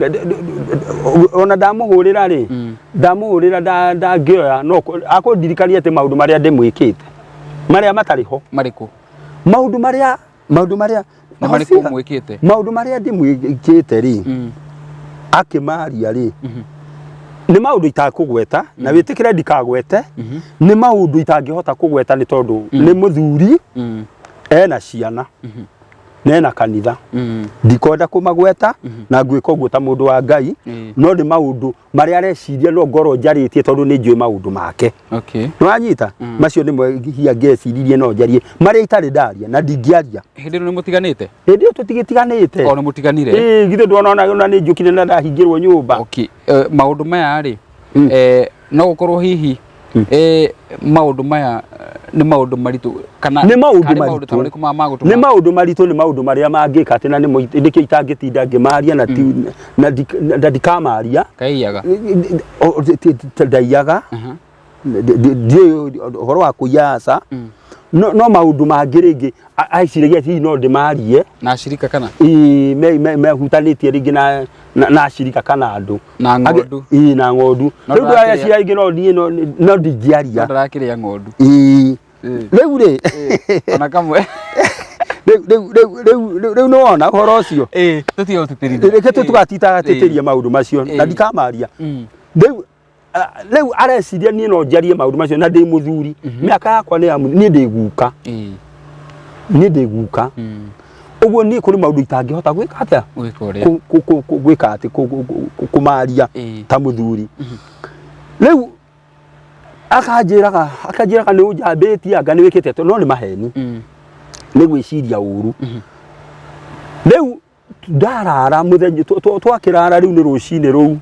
Ona ndamũhũrĩra rĩ ndamũhũrĩra ndangĩoya no akũndirikania atĩ maũndũ marĩa ndĩmwĩkĩte marĩa matarĩ ho. Marĩkũ? Maũndũ marĩa maũndũ marĩa Nĩ marĩkũ mwĩkĩte? Maũndũ marĩa ndĩmwĩkĩte rĩ akĩmaria rĩ nĩ maũndũ itakũgweta na wĩtĩkĩre ndikagwete nĩ maũndũ itangĩhota kũgweta nĩ tondũ nĩ mũthuri ena ciana na ena kanitha. Ndikwenda kũmagweta na ngwĩka ũguo ta mũndũ wa Ngai no nĩ maũndũ marĩa areciria no ngorwo njarĩtie tondũ nĩ njũĩ maũndũ make. Okay. Nĩ wanyita? Macio nĩmo hia ngeciririe no njarie marĩa itarĩ ndaria na ndingĩaria. Hĩndĩ ĩno nĩ mũtiganĩte? Hĩndĩ ĩyo tũtigĩtiganĩte. O nĩ mũtiganire? Ĩĩ githĩ ndwona ona nĩ njũkire na ndahingĩrwo nyũmba. Okay. Maũndũ maya rĩ no gũkorwo hihi maũndũ maya nĩ maũndũ maritũ kana nĩ maũndũ kana maũndũ ta maritũ marĩkũ ma magũtũma nĩ maũndũ maritũ nĩ maũndũ marĩa mangĩka atĩ na nĩmo nĩkĩo itangĩtinda ngĩmaria na na ndikamaria. Kaiyaga. Ndaiyaga. Ndiũĩ ũhoro wa kũiya aca. No maũndũ mangĩ rĩngĩ aciragia hihi no ndĩmarie. Na acirika kana? Ĩĩ mehutanĩtie rĩngĩ na acirika kana andũ. Na ng'ondu. Ĩĩ na ng'ondu. Rĩu ndũraya cia ingĩ no niĩ no ndingĩaria. No ndarakĩrĩa ng'ondu. Ĩĩ. Rĩu rĩ. Ona kamwe. Rĩu nĩ wona ũhoro ũcio. Ĩĩ tũtige gũtĩtĩrithia. Reke tũtigatĩtĩrie maũndũ macio na ndikamaria. Rĩu rĩu areciria niĩ no njarie maũndũ macio na ndĩ mũthuri. Mĩaka yakwa nĩ ya niĩ ndĩ guka. Niĩ ndĩ guka. Ũguo niĩ kũrĩ maũndũ itangĩhota gwĩka atĩa? Gwĩka atĩ kũmaria ta mũthuri. Rĩu akanjĩraga akanjĩraga nĩ ũnjambĩtie anga nĩ wĩkĩte atĩa no nĩ maheni. Nĩ gwĩciria ũru. Rĩu ndarara mũthenya twakĩrara rĩu nĩ rũcinĩ rũu.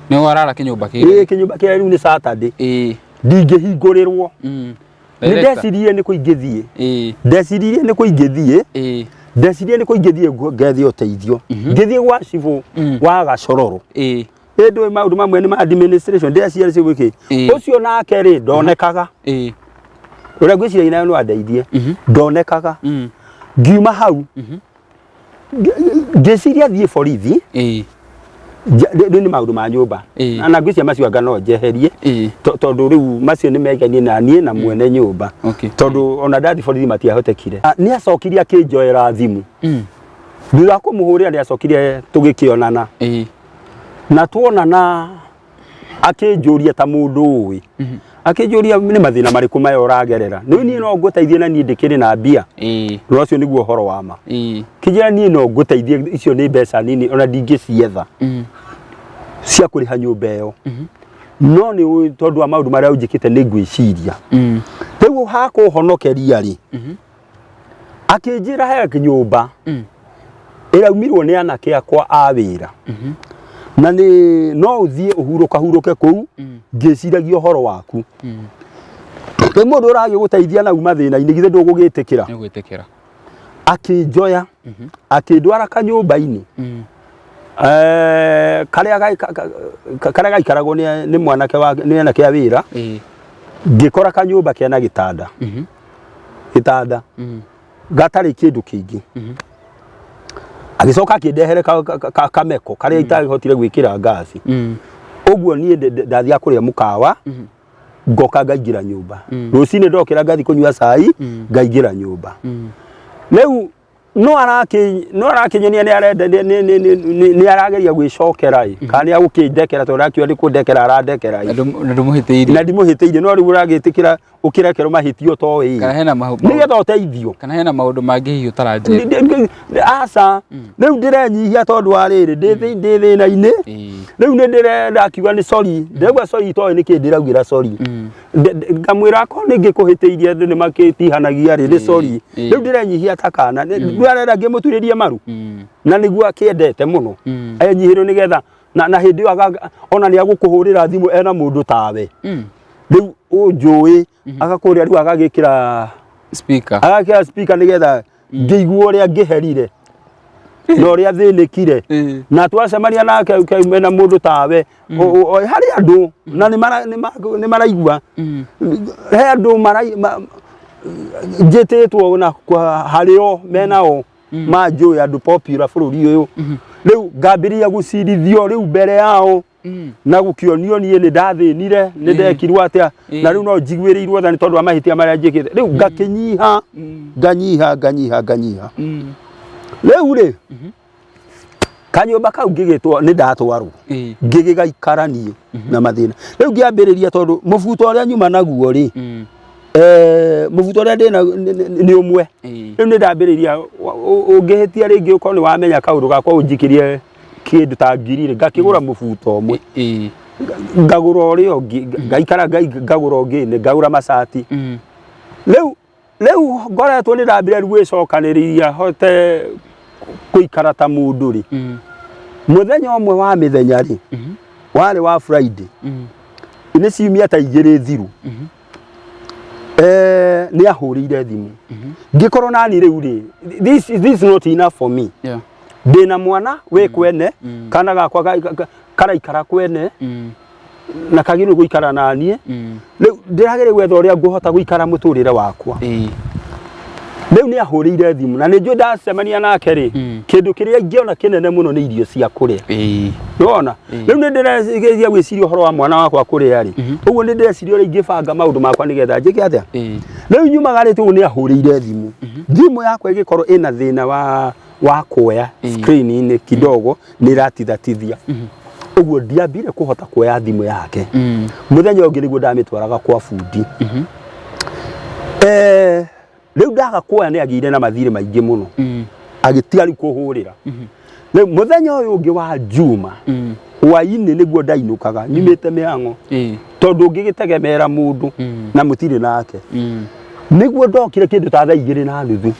Nĩ warara kĩnyũmba kĩrĩa. Ĩĩ kĩnyũmba kĩrĩa rĩu nĩ Saturday. Ndingĩhingũrĩrwo. Nĩ ndeciririe nĩ kũ ingĩthiĩ. Ndeciririe nĩ kũ ingĩthiĩ. Ndeciririe nĩ kũ ingĩthiĩ ngethe ũteithio. Ngĩthiĩ gwa cibũ wa Gacororo. Ĩ ndũĩ maũndũ mamwe nĩ ma administration ndĩreciria nĩ gwĩkĩ. Ũcio nake rĩ ndonekaga. Ũrĩa ngwĩciragia nayo no andeithie. Ndonekaga. Ngiuma hau. Ngĩciria thiĩ borithi. Rĩu nĩ maũndũ ma nyũmba. Na ngwĩciria macio anga no njeherie. Tondũ rĩu macio nĩ megaine na niĩ na mwene nyũmba. Tondũ ona ndathi borithi matiahotekire. Nĩ acokirie akĩnjoera thimũ. Thutha wa kũmũhũrĩra nĩ acokire tũgĩkĩonana. Na tuonana Akĩnjũria ta mũndũ ũĩ, akĩnjũria nĩ mathĩna marĩkũ maya ũragerera, nĩ niĩ no ngũteithie na niĩ ndĩkĩrĩ na mbia. Na ũcio nĩguo ũhoro wa ma. Kĩnjĩra niĩ no ngũteithie, icio nĩ mbeca nini ona ndingĩcietha cia kũrĩha nyũmba ĩyo, no nĩ ũĩ tondũ wa maũndũ marĩa ũnjĩkĩte nĩ ngwĩciria. Rĩu hakũhonokeria rĩ, akĩnjĩra he nyũmba ĩraumirwo nĩ anake akwa a wĩra na nĩ no ũthiĩ ũhurũkahurũke kũu ngĩciragia ũhoro waku. Rĩu mũndũ ũragĩgũteithia na uma thĩna-inĩ, githĩ ndũgũgĩtĩkĩra? Nĩ gwĩtĩkĩra. Akĩnjoya akĩndwara kanyũmba-inĩ karĩa karĩa gaikaragwo nĩ mwanake wa nĩ anake a wĩra. Ngĩkora kanyũmba kena gĩtanda, gĩtanda gatarĩ kĩndũ kĩingĩ. Agĩcoka akĩndehere kameko karĩa itahotire gwĩkĩra ngasi. Ũguo niĩ ndathiaga kũrĩa mũkawa, ngoka ngaingĩra nyũmba. Rũcinĩ ndokĩra ngathiĩ kũnyua cai, ngaingĩra nyũmba. Rĩu no arakĩnyonia nĩ arenda nĩ arageria gwĩcokera ĩ, kana nĩ agũkĩndekera, tondũ arakiuga nĩ kũndekera arandekera ĩ. Na ndũmũhĩtĩirie. Na ndimũhĩtĩirie, no rĩu ũragĩtĩkĩra ũkĩrekerwo mahĩtio to ĩ Kana hena mahu- nĩgetha ũteithio. Kana hena maũndũ mangĩ hihi ũtaranjĩra. Aca, rĩu ndĩrenyihia tondũ wa rĩrĩ ndĩ thĩna-inĩ. Rĩu nĩ ndĩrendakiuga nĩ sorry, ndĩraigua sorry, toĩ nĩkĩ ndĩraugĩra sorry. Ngamwĩra akorwo nĩ ngĩkũhĩtĩirie, andũ nĩ makĩtihanagia rĩ, nĩ sorry. Rĩu ndĩrenyihia ta kana rĩu arenda ngĩmũturĩrie maru na nĩguo akĩendete mũno enyihĩrwo nĩgetha na hĩndĩ ĩyo ona nĩ agũkũhũrĩra thimũ ena mũndũ tawe. Rĩu ũnjũĩ agakũrĩa, rĩu agagĩkĩra Speaker. Agakĩra speaker nĩgetha ngĩigua ũrĩa ngĩherire na ũrĩa thĩnĩkire. Na twacemania nake mena mũndũ tawe harĩ andũ na nĩ maraigua he andũ njĩtĩtwo na harĩ o menao manjũĩ, andũ popular bũrũri ũyũ. Rĩu ngambĩrĩria gũcirithio rĩu mbere yao na gũkĩonio niĩ nĩ ndathĩnire, nĩ ndekirwo atĩa, na rĩu no njiguĩrĩirwo tha nĩ tondũ wa mahĩtia marĩa njĩkĩte. Rĩu ngakĩnyiha, nganyiha, nganyiha, nganyiha. Rĩu rĩ, kanyũmba kau ngĩgĩtwo nĩ ndatwarwo, ngĩgĩgaikara niĩ na mathĩna. Rĩu ngĩambĩrĩria, tondũ mũbuto ũrĩa nyuma naguo rĩ, mũbuto ũrĩa ndĩna nĩ ũmwe. Rĩu nĩ ndambĩrĩria ũngĩhĩtia rĩngĩ ũkorwo nĩ wamenya kaũndũ gakwa, ũnjikĩrie kĩndũ ta 1000 rĩ, ngakĩgũra mũbuto ũmwe, ngagũra ũrĩa ũngĩ, ngaikara ngagũra ũngĩ, nĩ ngagũra macati. Rĩu ngoretwo nĩ ndambĩrĩria rĩu gwĩcokanĩrĩria hote gũikara ta mũndũ rĩ. Mũthenya ũmwe wa mĩthenya rĩ, warĩ wa Friday, nĩ ciumia ta 2 thiru, nĩ ahũrĩire thimũ. Ngĩkorwo nani rĩu rĩ, this is not enough for me. Ndĩna mwana wĩ kwene, kana gakwa karaikara kwene na kagĩrĩirwo gũikara na niĩ. Rĩu ndĩrageria gwetha ũrĩa ngũhota gũikara mũtũrĩre wakwa. Rĩu nĩ ahũrĩire thimũ na nĩ njũĩ ndacemania nake rĩ, kĩndũ kĩrĩa ingĩona kĩnene mũno nĩ irio cia kũrĩa. Nĩwona? Rĩu nĩ ndĩregeria gwĩciria ũhoro wa mwana wakwa kũrĩa rĩ, ũguo nĩ ndĩreciria ũrĩa ingĩbanga maũndũ makwa nĩgetha njĩke atĩa. Rĩu nyumagarĩte ũguo nĩ ahũrĩire thimũ. Thimũ yakwa ĩgĩkorwo ĩna thĩna wa kuoya screen-inĩ kidogo, nĩ ĩratithatithia. Ũguo ndiambire kũhota kuoya thimũ yake. Mũthenya ũngĩ nĩguo ndamĩtwaraga kwa bundi. Rĩu ndaga kuoya nĩ agĩire na mathirĩ maingĩ mũno. Agĩtiga rĩu kũhũrĩra. Rĩu mũthenya ũyũ ũngĩ wa Juma hwainĩ nĩguo ndainũkaga nyumĩte mĩhang'o, tondũ ũngĩgĩtegemera mũndũ na mũtirĩ nake. Nĩguo ndokire kĩndũ ta thaa 2:30, thaa 2,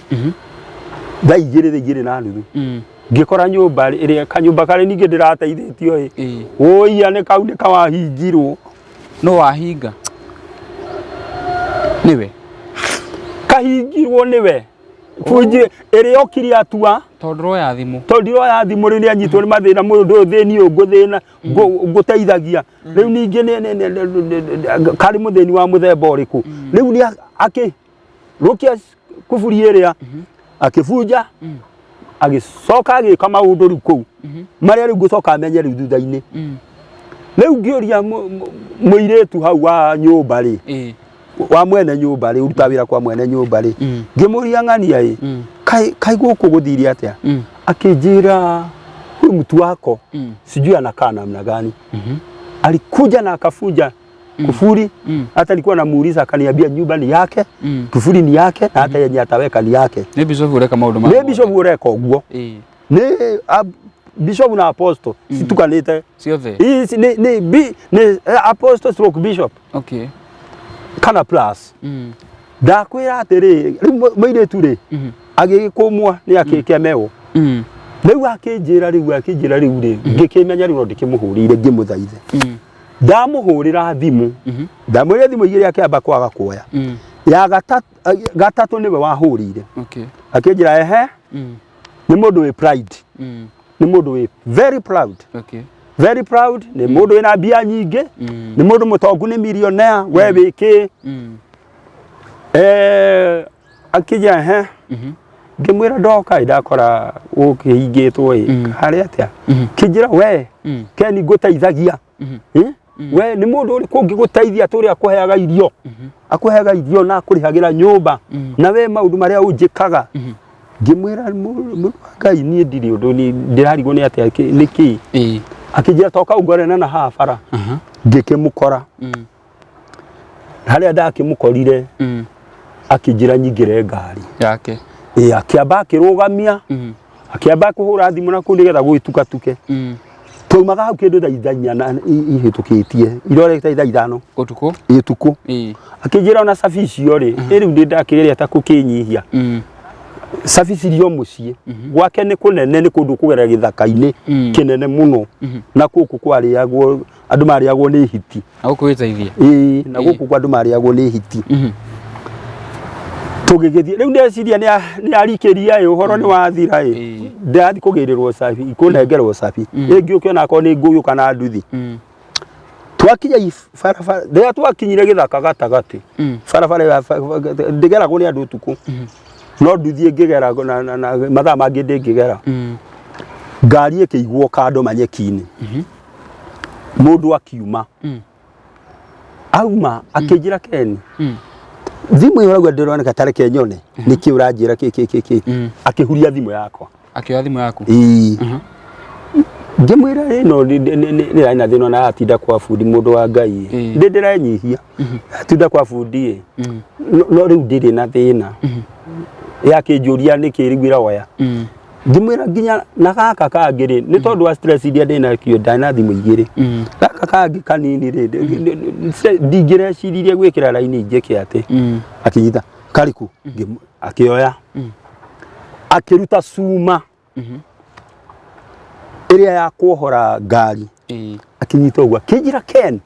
thaa 2:30, ngĩkora nyũmba ĩrĩa kanyũmba karĩ ningĩ ndĩrateithĩtio ĩ, ũiya nĩ kau nĩ kawahingirwo. No wahinga nĩwe? Kahingirwo nĩwe bunji ĩrĩa okire atua. Tondũ ndũroya thimũ. Tondũ ndiroya thimũ. Rĩu nĩanyitwo nĩ mathĩna mũndũ ũyũ, thĩni ũyũ ngũthĩna ngũteithagia rĩu ningĩ karĩ mũthĩni wa mũthemba ũrĩkũ. Rĩu nĩ akĩ rũkia kuburi ĩrĩa akĩbunja, agĩcoka agĩka maũndũ rĩu kũu marĩa rĩu ngũcoka menye rĩu thutha-inĩ. Rĩu ngĩũria mũirĩtu hau wa nyũmba rĩ, wa mwene nyũmba rĩ, ũrutaga wĩra kwa mwene nyũmba rĩ, ngĩmũria ng'ania ĩ, kaĩ gũkũ gũthire atĩa? Akĩnjĩra huyu mtu wako sijui anakaa namna gani. Alikuja na akafunja kufuri. Hata nilikuwa namuuliza akaniambia nyumba ni yake, kufuri ni yake na hata yenye ataweka ni yake. Nĩ bishop ũreka maũndũ Nĩ bishop ũreka ũguo. Nĩ bishop na apostle citukanĩte. Ciothe. Ici nĩ apostle stroke bishop kana plus. Ndakwĩra atĩrĩ, rĩu mũirĩtu rĩ agĩgĩkũmwa nĩ akĩkemewo. Rĩu akĩnjĩra rĩ ngĩkĩmenya rĩu no ndĩkĩmũhũrĩire ngĩmũthaithe. Ndamũhũrĩra thimũ, ndamwĩrire thimũ igĩrĩ, akĩamba kwaga kuoya. Ya gatatũ nĩwe wahũrĩire. Akĩnjĩra ehe, nĩ mũndũ wĩ pride, nĩ mũndũ wĩ very proud, very proud, nĩ mũndũ wĩna mbia nyingĩ, nĩ mũndũ mũtongu, nĩ millionaire, we wĩ kĩ. Akĩnjĩra ehe. Ngĩmwĩra ndoka ĩ ndakora gũkĩhingĩtwo ĩ harĩ atĩa. Kĩnjĩra we Ken ngũteithagia. Eh? We nĩ mũndũ ũrĩkũ ũngĩgũteithia tũrĩa akũheaga irio, akũheaga irio na akũrĩhagĩra nyũmba, na we maũndũ marĩa ũnjĩkaga? Ngĩmwĩra mũndũ wa Ngai, niĩ ndirĩ ũndũ, niĩ ndĩrarigwo nĩ atĩa nĩ kĩĩ. Akĩnjĩra toka ũngorene na haha bara. Ngĩkĩmũkora harĩa ndakĩmũkorire. Akĩnjĩra nyingĩre ngari yake. Ĩ, akĩamba akĩrũgamia, akĩamba kũhũra thimũ na kũu nĩgetha gwĩtukatuke. Twaumaga hau kĩndũ thaa 4 na ihĩtũkĩtie irorete thaa 5 Ũtukũ. Ũtukũ. Akĩnjĩra ona cabi icio rĩ, ĩ rĩu ndĩ ndakĩgeria ta kũkĩnyihia cabi cirĩ o mũciĩ gwake. Nĩ kũnene, nĩ kũndũ kũgerera gĩthaka-inĩ kĩnene mũno, na gũkũ kwarĩagwo, andũ marĩagwo nĩ hiti. Na gũkũ wĩteithie. Ĩĩ, na gũkũ kwa andũ marĩagwo nĩ hiti. Tũgĩgĩthiĩ rĩu, ndeciria nĩ arikĩria ĩ ũhoro nĩ wathira ĩ. Ndĩrathiĩ kũgĩrĩrwo cabi, kũnengerwo cabi, ĩngĩũke onakorwo nĩ ngũyũ kana nduthi. Twakinya barabara, rĩrĩa twakinyire gĩthaka gatagatĩ, barabara ĩyo ndĩgeragwo nĩ andũ ũtukũ, no nduthi ĩngĩgera na mathaa mangĩ ndĩngĩgera. Ngari ĩkĩigwo kando manyeki-inĩ. Mũndũ akiuma, auma akĩnjĩra, "Ken, thimũ ĩyo ũrauga ndĩroneka, ta reke nyone nĩkĩ ũranjĩra kĩ kĩ kĩ kĩ." Akĩhuria thimũ yakwa. Akĩoya thimũ yaku. Ĩĩ. Ngĩmwĩra ĩno nĩ na thĩna na atinda kwa bundi, mũndũ wa Ngai. Ndĩ ndĩrenyihia atinda kwa bundi ĩ. No rĩu ndirĩ na thĩna. Yakĩnjũria nĩkĩ rĩu ĩroya. Ngĩmwĩra nginya na gaka kangĩ rĩ, nĩ tondũ wa stress iria ndĩ nakio, ndarĩ na thimũ igĩrĩ. Gaka kangĩ kanini rĩ, ndingĩreciririe gwĩkĩra raini njĩke atĩ. Akĩnyita kariku, akĩoya, akĩruta cuma ĩrĩa ya kuohora ngari. Akĩnyita ũguo, akĩnjĩra, "Ken,"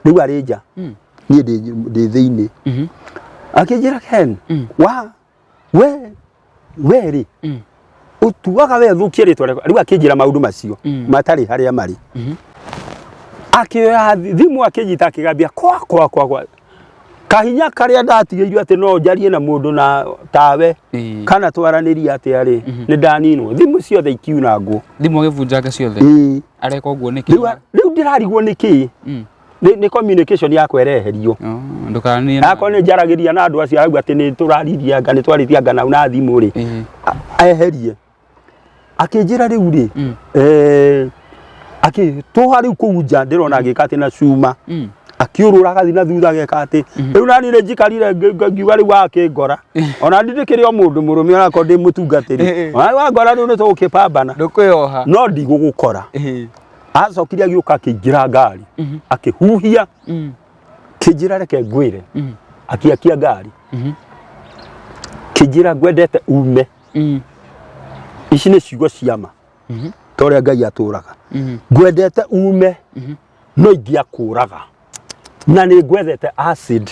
rĩu arĩ nja, niĩ ndĩ thĩinĩ. Akĩnjĩra, "Ken, wa we rĩ ũtuaga we thũkie rĩtwa rĩakwa." Rĩu akĩnjĩra maũndũ macio matarĩ harĩa marĩ. Akĩoya thimũ, akĩnyita, akĩgambia kwa kwa kwa kwa kahinya karĩa ndatigĩirio atĩ no njarie na mũndũ na tawe kana twaranĩrie atĩa rĩ, nĩ ndaninwo, thimũ ciothe ikiunangwo. Thimũ agĩbunjanga ciothe. Ĩĩ. Areka ũguo nĩkĩ? Rĩu ndĩrarigwo nĩ kĩĩ. Nĩ communication yakwa ĩreherio. Oh, ndũkaranĩrie na Akorwo nĩ njaragĩria na andũ acio arauga atĩ nĩ tũraririe anga nĩ twarĩtie anga nau na thimũ rĩ, eherie. Akĩnjĩra rĩu rĩ, akĩtũha rĩu kũu nja, ndĩrona agĩka atĩ na cuma, akĩũrũra agathiĩ na thutha ageka atĩ. Rĩu nani nĩ njikarire ngiuga rĩu akĩngora, ona ndi ndĩkĩrĩ o mũndũ mũrũme, onakorwo ndĩ mũtungatĩri. Ona wangora rĩu nĩ tũgũkĩpambana. Ndũkwĩyoha. No ndigũgũkora. Acokire agĩũka, akĩingĩra ngari, akĩhuhia, kĩnjĩra reke ngwĩre. Akĩakia ngari, kĩnjĩra ngwendete ume. Ici nĩ ciugo ciama ta ũrĩa Ngai atũraga. Ngwendete ume, no ingĩakũraga na nĩ ngwethete acid,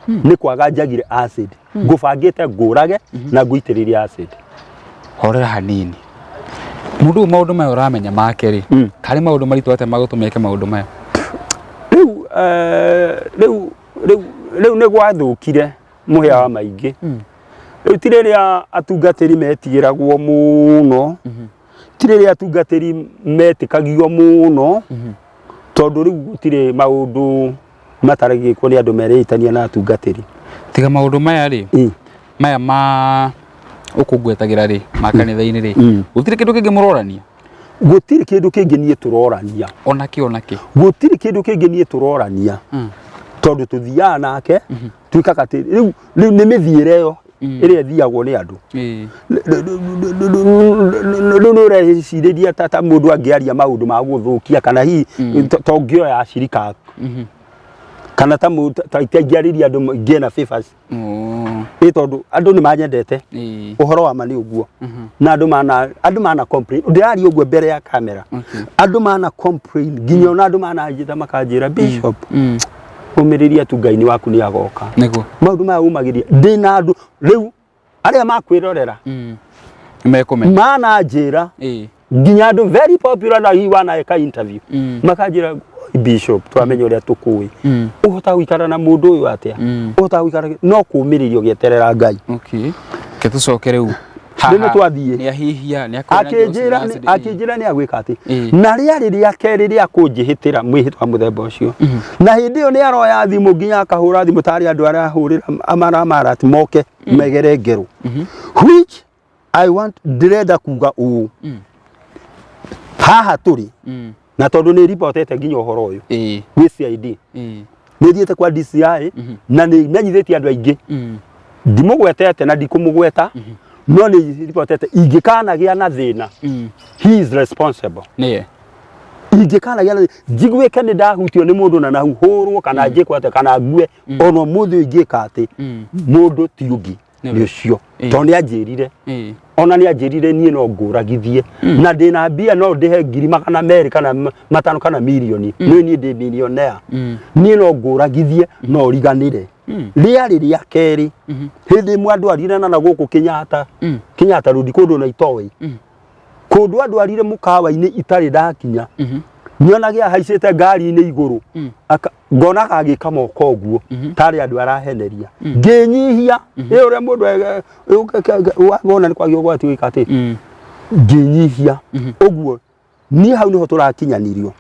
nĩ kwaga njagire acid, ngũbangĩte ngũrage na ngũitĩrĩrie acid. Horera hanini, mũndũ ũyũ maũndũ maya ũramenya make rĩ, karĩ maũndũ maritũ atĩa magũtũma eke maũndũ maya? Rĩu nĩ gwathũkire mũhĩa wa maingĩ. Rĩu ti rĩrĩa atungatĩri metigĩragwo mũno, ti rĩrĩa atungatĩri metĩkagio mũno, tondũ rĩu gũtirĩ maũndũ mataragĩkwo nĩ andũ mereitania na atungatĩri. Tiga maũndũ maya rĩ, maya ma ũkũngwetagĩra rĩ, ma kanitha-inĩ rĩ, gũtirĩ kĩndũ kĩngĩ mũrorania? Gũtirĩ kĩndũ kĩngĩ niĩ tũrorania. Onakĩ onakĩ. Gũtirĩ kĩndũ kĩngĩ niĩ tũrorania. Tondũ tũthiaga nake, twĩkaga atĩ rĩu rĩu nĩ mĩthiĩre ĩyo ĩrĩa ĩthiagwo nĩ andũ. Rĩu nĩ ũrecirĩria ta mũndũ angĩaria maũndũ ma gũthũkia kana hihi to ngĩoya acirika aku. Kana ta ingĩarĩria andũ ngĩe na favors. Ĩ tondũ andũ nĩ manyendete. Ũhoro wa ma nĩ ũguo. Na andũ mana complain. Ndĩraria ũguo mbere ya kamera. Andũ mana complain nginya ona andũ mananjĩta makanjĩra Bishop, ũmĩrĩria tu Ngai nĩ waku nĩ agoka. Nĩguo. Maũndũ maya ũmagĩria. Ndĩna andũ rĩu arĩa makwĩrorera. Nĩmekũmenya. Mananjĩra nginya andũ very popular na hihi wanaeka interview. Makanjĩra Bishop twamenya ũrĩa tũkũĩ. Ũhotaga gũikara na mũndũ ũyũ atĩa? Ũhotaga gũikara no kũũmĩrĩria ũgĩeterera Ngai. Okay. Ke tũcoke rĩu. Rĩu nĩ twathiĩ. Nĩ ahihia, nĩ akĩnjĩra akĩnjĩra nĩ agwĩka atĩ na rĩarĩ rĩa kerĩ rĩa kũnjĩhĩtĩra mwĩhĩtwa mũthemba ũcio. Na hĩndĩ ĩyo nĩ aroya thimũ nginya akahũra thimũ tarĩ andũ arahũrĩra amaramarati moke megere ngero. Which I want ndĩrenda kuga ũũ. Haha tũrĩ na tondũ nĩ ribotete nginya ũhoro ũyũ gwĩ CID. Nĩ thiĩte kwa DCI na nĩ menyithĩtie andũ aingĩ. Ndimũgwetete na ndikũmũgweta no nĩ ribotete ingĩkanagĩa na thĩna. He is responsible. Nĩye. Ingĩkanagĩa na njiguĩke nĩ ndahutio nĩ mũndũ na nahu hũrwo kana njĩkwo atĩa kana ngue ona ũmũthĩ ũyũ ingĩka atĩ mũndũ ti ũngĩ nĩ ũcio tondũ nĩ anjĩrire. Ona nĩ anjĩrire niĩ no ngũragithie na ndĩna mbia no ndĩhe 200,000 kana 500 kana mirioni. Nĩ niĩ ndĩ millionaire. Niĩ no ngũragithie no ũriganĩre. Rĩarĩ rĩa kerĩ hĩndĩ ĩmwe andwarire na gũkũ Kenyatta. Kenyatta Road kũndũ na itoĩ. Kũndũ andwarire mũkawa-inĩ itarĩ ndakinya. Nyonage ahaicĩte ngari-inĩ igũrũ. Ngonaga agĩka moko ũguo tarĩ andũ araheneria. Ngĩnyihia ĩ ũrĩa mũndũ wona nĩ kwagĩa ũgwati gwĩka atĩ. Ngĩnyihia ũguo niĩ hau nĩho tũrakinyanirio.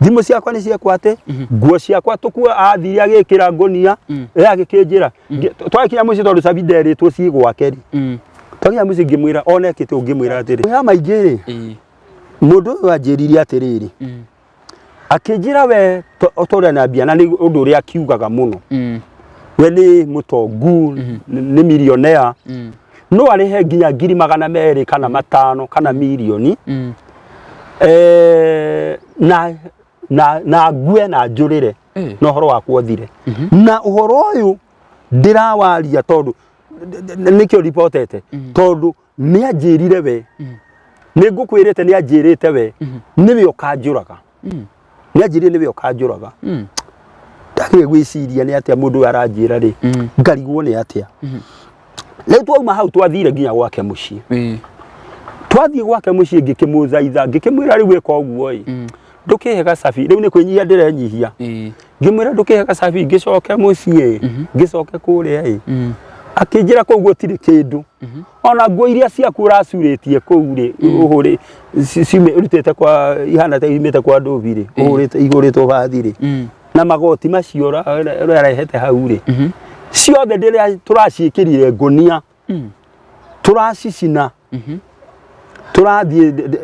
Thimũ ciakwa nĩ ciekwo atĩ nguo ciakwa tũkuo athire agĩkĩra ngũnia ĩ agĩkĩnjĩra twakinya mũciĩ tondũ cabi nderĩtwo ciĩ gwake rĩ. Twakinya mũciĩ ngĩmwĩra ona ekĩte ũguo ngĩmwĩra atĩrĩ ya maingĩ rĩ mũndũ ũyũ anjĩrire atĩrĩrĩ akĩnjĩra we ta ũrĩa nambia na nĩ ũndũ ũrĩa akiugaga mũno. We nĩ mũtongu nĩ millionaire. No arĩhe nginya 200,000 kana 500 kana mirioni. Na ngue na njũrĩre na ũhoro wakwa ũthire. Na ũhoro ũyũ ndĩrawaria tondũ nĩkĩo ribotete tondũ nĩ anjĩrire we nĩ ngũkwĩrĩte nĩ anjĩrĩte we nĩwe ũkanjũraga. Nĩ anjĩrire nĩwe ũkanjũraga. Ndagire gwĩciria nĩ atĩa mũndũ ũyũ aranjĩra rĩ ngarigwo nĩ atĩa. Rĩu twauma hau twathire nginya gwake mũciĩ. Twathiĩ gwake mũciĩ ngĩkĩmũthaitha ngĩkĩmwĩra rĩu ĩka ũguo ĩ ndũkĩhe gacabi rĩu nĩ kwĩnyihia ndĩrenyihia. Ngĩmwĩra ndũkĩhe gacabi ngĩcoke mũciĩ ngĩcoke kũrĩa ĩ. Akĩnjĩra kũu gũtirĩ kĩndũ. Ona nguo iria ciaku ũracurĩtie kũu rĩ ũhũrĩ ũrutĩte kwa ihana ta imĩte kwa ndũbi rĩ ũhũrĩte ihũrĩtwo bathi rĩ na magoti macio ũrarehete hau rĩ ciothe ndĩrĩa tũraciĩkĩrire ngũnia tũracicina tũrathiĩ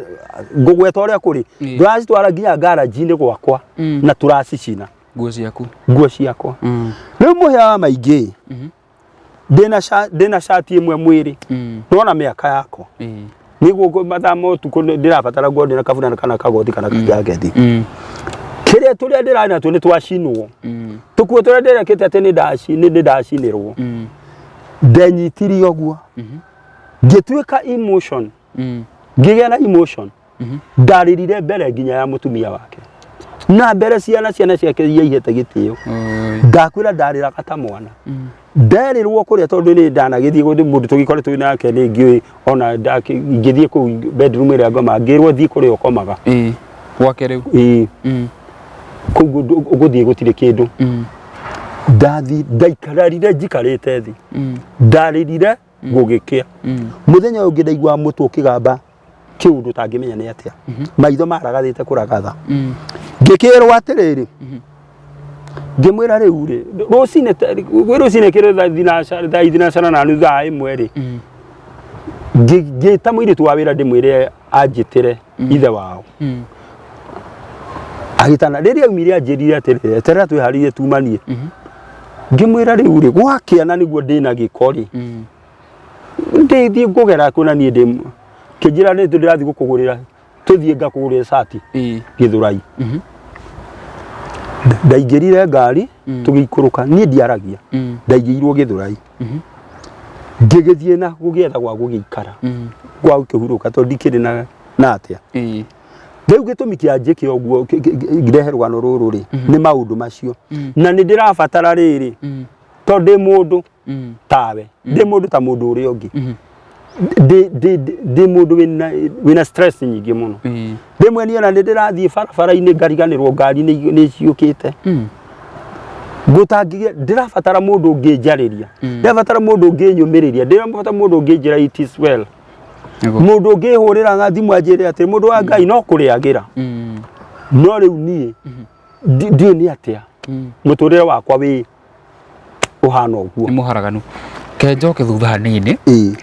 ngũgweta ũrĩa kũrĩ tũracitwara nginya ngaranji-inĩ gwakwa na tũracicina nguo ciaku nguo ciakwa. Rĩu mũhĩa wa maingĩ ndĩna cati ĩmwe mwĩrĩ nĩwona mĩaka yakwa nĩguo mathaa ma ũtukũ ndĩrabatara nguo ndĩna kaburana kana kagoti kana kajaketi. Kĩrĩa tũrĩa ndĩrarĩ natuo nĩ twacinwo. Tũkuo tũrĩa ndĩrekĩte atĩ nĩ ndacinĩrwo. Ndenyitirie ũguo ngĩtuĩka emotion ngĩgĩa na emotion. Ndarĩrire mbere nginya ya mũtumia wake na mbere ciana ciake iria ihete gĩtĩo. Ndakwĩra ndarĩraga ta mwana. Nderirwo kũrĩa tondũ nĩ ndanagĩthiĩ kũndũ mũndũ tũgĩkoretwo nake nĩ ngĩũĩ ona ingĩthiĩ kũu bedroom ĩrĩa ngoma ngĩrwo thiĩ kũrĩa ũkomaga. Gwake rĩu. Ĩĩ. Kũu ũgũthiĩ gũtirĩ kĩndũ. Ndathi ndaikararire njikarĩte thĩ. Ndarĩrire gũgĩkĩa. Mũthenya ũyũ ũngĩ ndaiguaga mũtwe ũkĩgamba kĩũndũ ũtangĩmenya nĩ atĩa. Maitho maragathĩte kũragatha. Ngĩkĩrwo atĩrĩrĩ, ngĩmwĩra rĩu rĩ, rũcinĩ gwĩ rũcinĩ kĩrĩ thaa thinacara na nuthu thaa 1 rĩ, ngĩta mũirĩtu wa wĩra ndĩmwĩre anjĩtĩre. Ithe wao agĩtana rĩrĩa aumire anjĩrire atĩrĩrĩ, eterera twĩharĩrie tumanie. Ngĩmwĩra rĩu rĩ gwakĩa na nĩguo ndĩna gĩko rĩ, ndĩthiĩ ngũgera kũ na niĩ ndĩ kĩnjĩra nĩ ndĩrathiĩ gũkũgũrĩra, tũthiĩ ngakũgũrĩra cati Gĩthũrai. Ndaingĩrire ngari, tũgĩikũrũka, niĩ ndiaragia, ndaigĩirwo Gĩthũrai, ngĩgĩthiĩ na gũgĩetha gwa gũgĩikara, gwa gũkĩhurũka, tondũ ndikĩrĩ na atĩa. Rĩu gĩtũmi kĩa njĩke ũguo, ngĩrehe rũgano rũrũ rĩ, nĩ maũndũ macio, na nĩ ndĩrabatara rĩrĩ, tondũ ndĩ mũndũ tawe, ndĩ mũndũ ta mũndũ ũrĩa ũngĩ, ndĩ mũndũ wĩna stress nyingĩ mũno. Rĩmwe niĩ ona nĩ ndĩrathiĩ barabara-inĩ ngariganĩrwo ngari nĩ ciũkĩte. Ngũtangĩgĩa, ndĩrabatara mũndũ ũngĩnjarĩria, ndĩrabatara mũndũ ũngĩnyũmĩrĩria, ndĩrabatara mũndũ ũngĩnjĩra it is well, mũndũ ũngĩhũrĩra thimũ anjĩre atĩ mũndũ wa Ngai no kũrĩagĩra. No rĩu niĩ ndiũĩ nĩ atĩa mũtũrĩre wakwa wĩ ũhana ũguo. Nĩ mũharaganu. Ke njoke thutha hanini. Ĩĩ.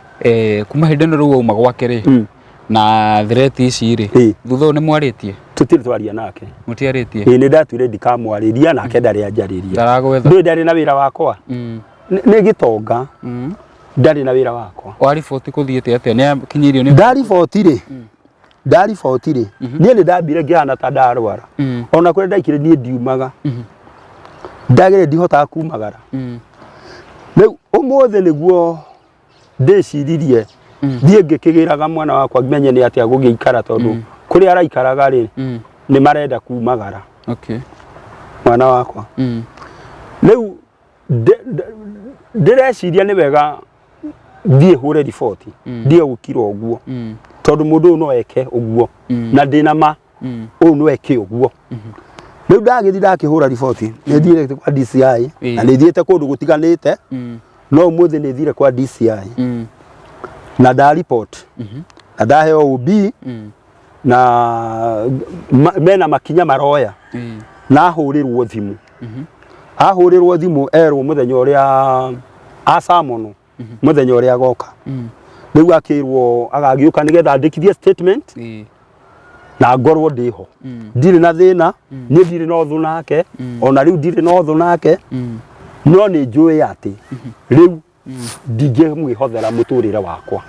Kuma hĩndĩ ĩno rĩu wauma gwake rĩ, na threat ici rĩ, thutha ũyũ nĩ mwarĩtie? Tũtirĩ twaria nake. Mũtiarĩtie? Ĩĩ, nĩ ndatuire ndikamwarĩria, nake ndarĩ anjarĩria. Ndaragwetha? Ndũĩ ndarĩ na wĩra wakwa. Nĩ gĩtonga, ndarĩ na wĩra wakwa. Wariboti kũthiĩte atĩa? Nĩ akinyĩirio nĩ Ndariboti rĩ, ndariboti rĩ, niĩ nĩ ndambire ngĩhana ta ndarwara. Ona kũrĩa ndaikire niĩ ndiumaga, ndagĩrĩ ndihotaga kumagara. Rĩu ũmũthĩ nĩguo ndĩciririe thiĩ ngĩkĩgĩraga mwana wakwa menye nĩ atĩa gũgĩikara, tondũ kũrĩa araikaraga rĩ, nĩ marenda kumagara. Mwana wakwa. Rĩu ndĩreciria nĩ wega thiĩ hũre riboti, ndige gũkira ũguo, tondũ mũndũ ũyũ no eke ũguo, na ndĩna ma ũyũ no eke ũguo. Rĩu ndagĩthiĩ ndakĩhũra riboti, nĩ thiĩte kwa DCI na nĩ thiĩte kũndũ gũtiganĩte, no ũmũthĩ nĩ thire kwa DCI na nda report na ndaheo OB na mena makinya maroya. Na ahũrĩrwo thimũ, ahũrĩrwo thimũ erwo mũthenya ũrĩa acamonwo, mũthenya ũrĩa agoka. Rĩu akĩrwo agagĩũka nĩgetha andĩkithie statement na ngorwo ndĩho. Ndirĩ na thĩna, niĩ ndirĩ na ũthũ nake, ona rĩu ndirĩ na ũthũ nake, no nĩ njũĩ atĩ rĩu ndingĩmwĩhothera mũtũrĩre wakwa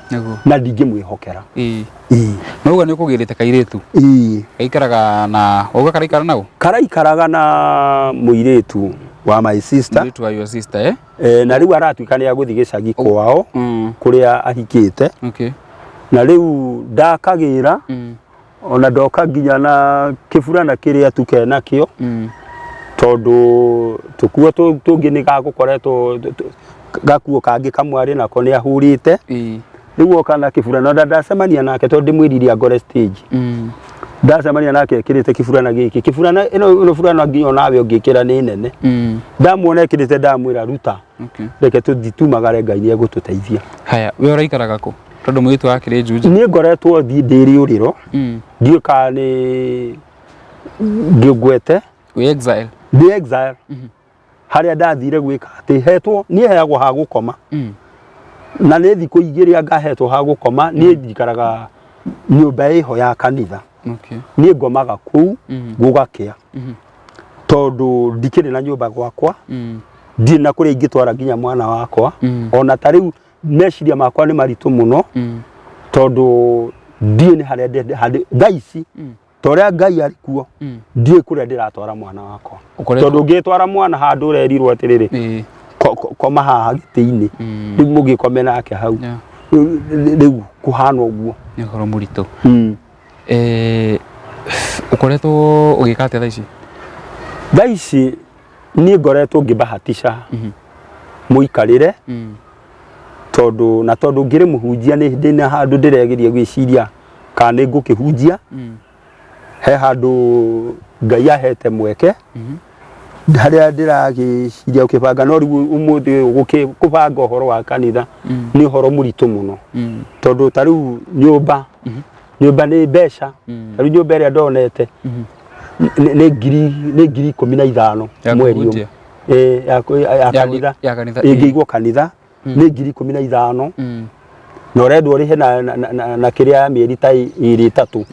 na ndingĩmwĩhokera. Ĩĩ. Nauga nĩ ũkũgĩrĩte kairĩtu? Ĩĩ. Gaikaraga na wauga karaikara nau? Karaikaraga na mũirĩtu wa my sister. Mũirĩtu wa your sister, eh? Eh, na rĩu aratuĩka nĩ agũthiĩ gĩcagi kwao kũrĩa ahikĩte. Na rĩu ndakagĩra, ona ndoka nginya na kĩburana kĩrĩa tu kenakĩo, tondũ tũkuo tũngĩ nĩ gagũkoretwo gakuo kangĩ kamwe arĩ nako nĩ ahũrĩte. Rĩu oka na kĩburana, na ndacemania nake tondũ ndĩmwĩrire angore stage. Ndacemania nake ekĩrĩte kĩburana gĩkĩ, kĩburana ĩno ĩno burana nginya onawe ũngĩkĩra nĩ nene. Ndamuona ekĩrĩte ndamwĩra ruta, reke tũthiĩ tumagare, Ngai nĩ egũtũteithia. Haya, we ũraikaraga kũ? Tondũ mũirĩtu wakĩrĩ Juja. Niĩ ngoretwo thiĩ ndĩ rĩũrĩro, ndiũĩ kana nĩ ngĩngwete. Wĩ exile. Ndĩ exile, harĩa ndathire gwĩka atĩ hetwo niĩ heagwo ha gũkoma, na nĩ thikũ 2 anga hetwo ha gũkoma. Niĩ njikaraga nyũmba ĩho ya kanitha. Niĩ ngomaga kũu gũgakĩa, tondũ ndikĩrĩ na nyũmba gwakwa, ndirĩ na kũrĩa ingĩtwara nginya mwana wakwa. Ona ta rĩu meciria makwa nĩ maritũ mũno, tondũ ndiĩ nĩ harĩa thaa ici, ta ũrĩa Ngai arĩ kuo, ndiũĩ kũrĩa ndĩratwara mwana wakwa, tondũ ũngĩtwara mwana handũ ũrerirwo atĩrĩrĩ, koma haha gĩtĩ-inĩ, rĩu mũgĩkome nake hau. Rĩu kũhana ũguo. Nĩ ũhoro mũritũ. Ũkoretwo ũgĩka atĩa thaa ici? Thaa ici niĩ ngoretwo ngĩbahatisha mũikarĩre, tondũ na tondũ ngĩrĩ mũhunjia, nĩ ndĩna handũ ndĩregeria gwĩciria kana nĩ ngũkĩhunjia. He handũ Ngai ahete mweke harĩa ndĩragĩciria gũkĩbanga, no rĩu ũmũthĩ ũyũ kũbanga ũhoro wa kanitha nĩ ũhoro mũritũ mũno, tondũ ta rĩu nyũmba, nyũmba nĩ mbeca. Ta rĩu nyũmba ĩrĩa ndonete nĩ 15,000 Ya mweri ũmwe. kũhunjia? Ĩ, ya kanitha. Ya kanitha. Ĩngĩigwo kanitha nĩ 15,000, na ũrendwo ũrĩhe na kĩrĩa ya mĩeri ta 2 3.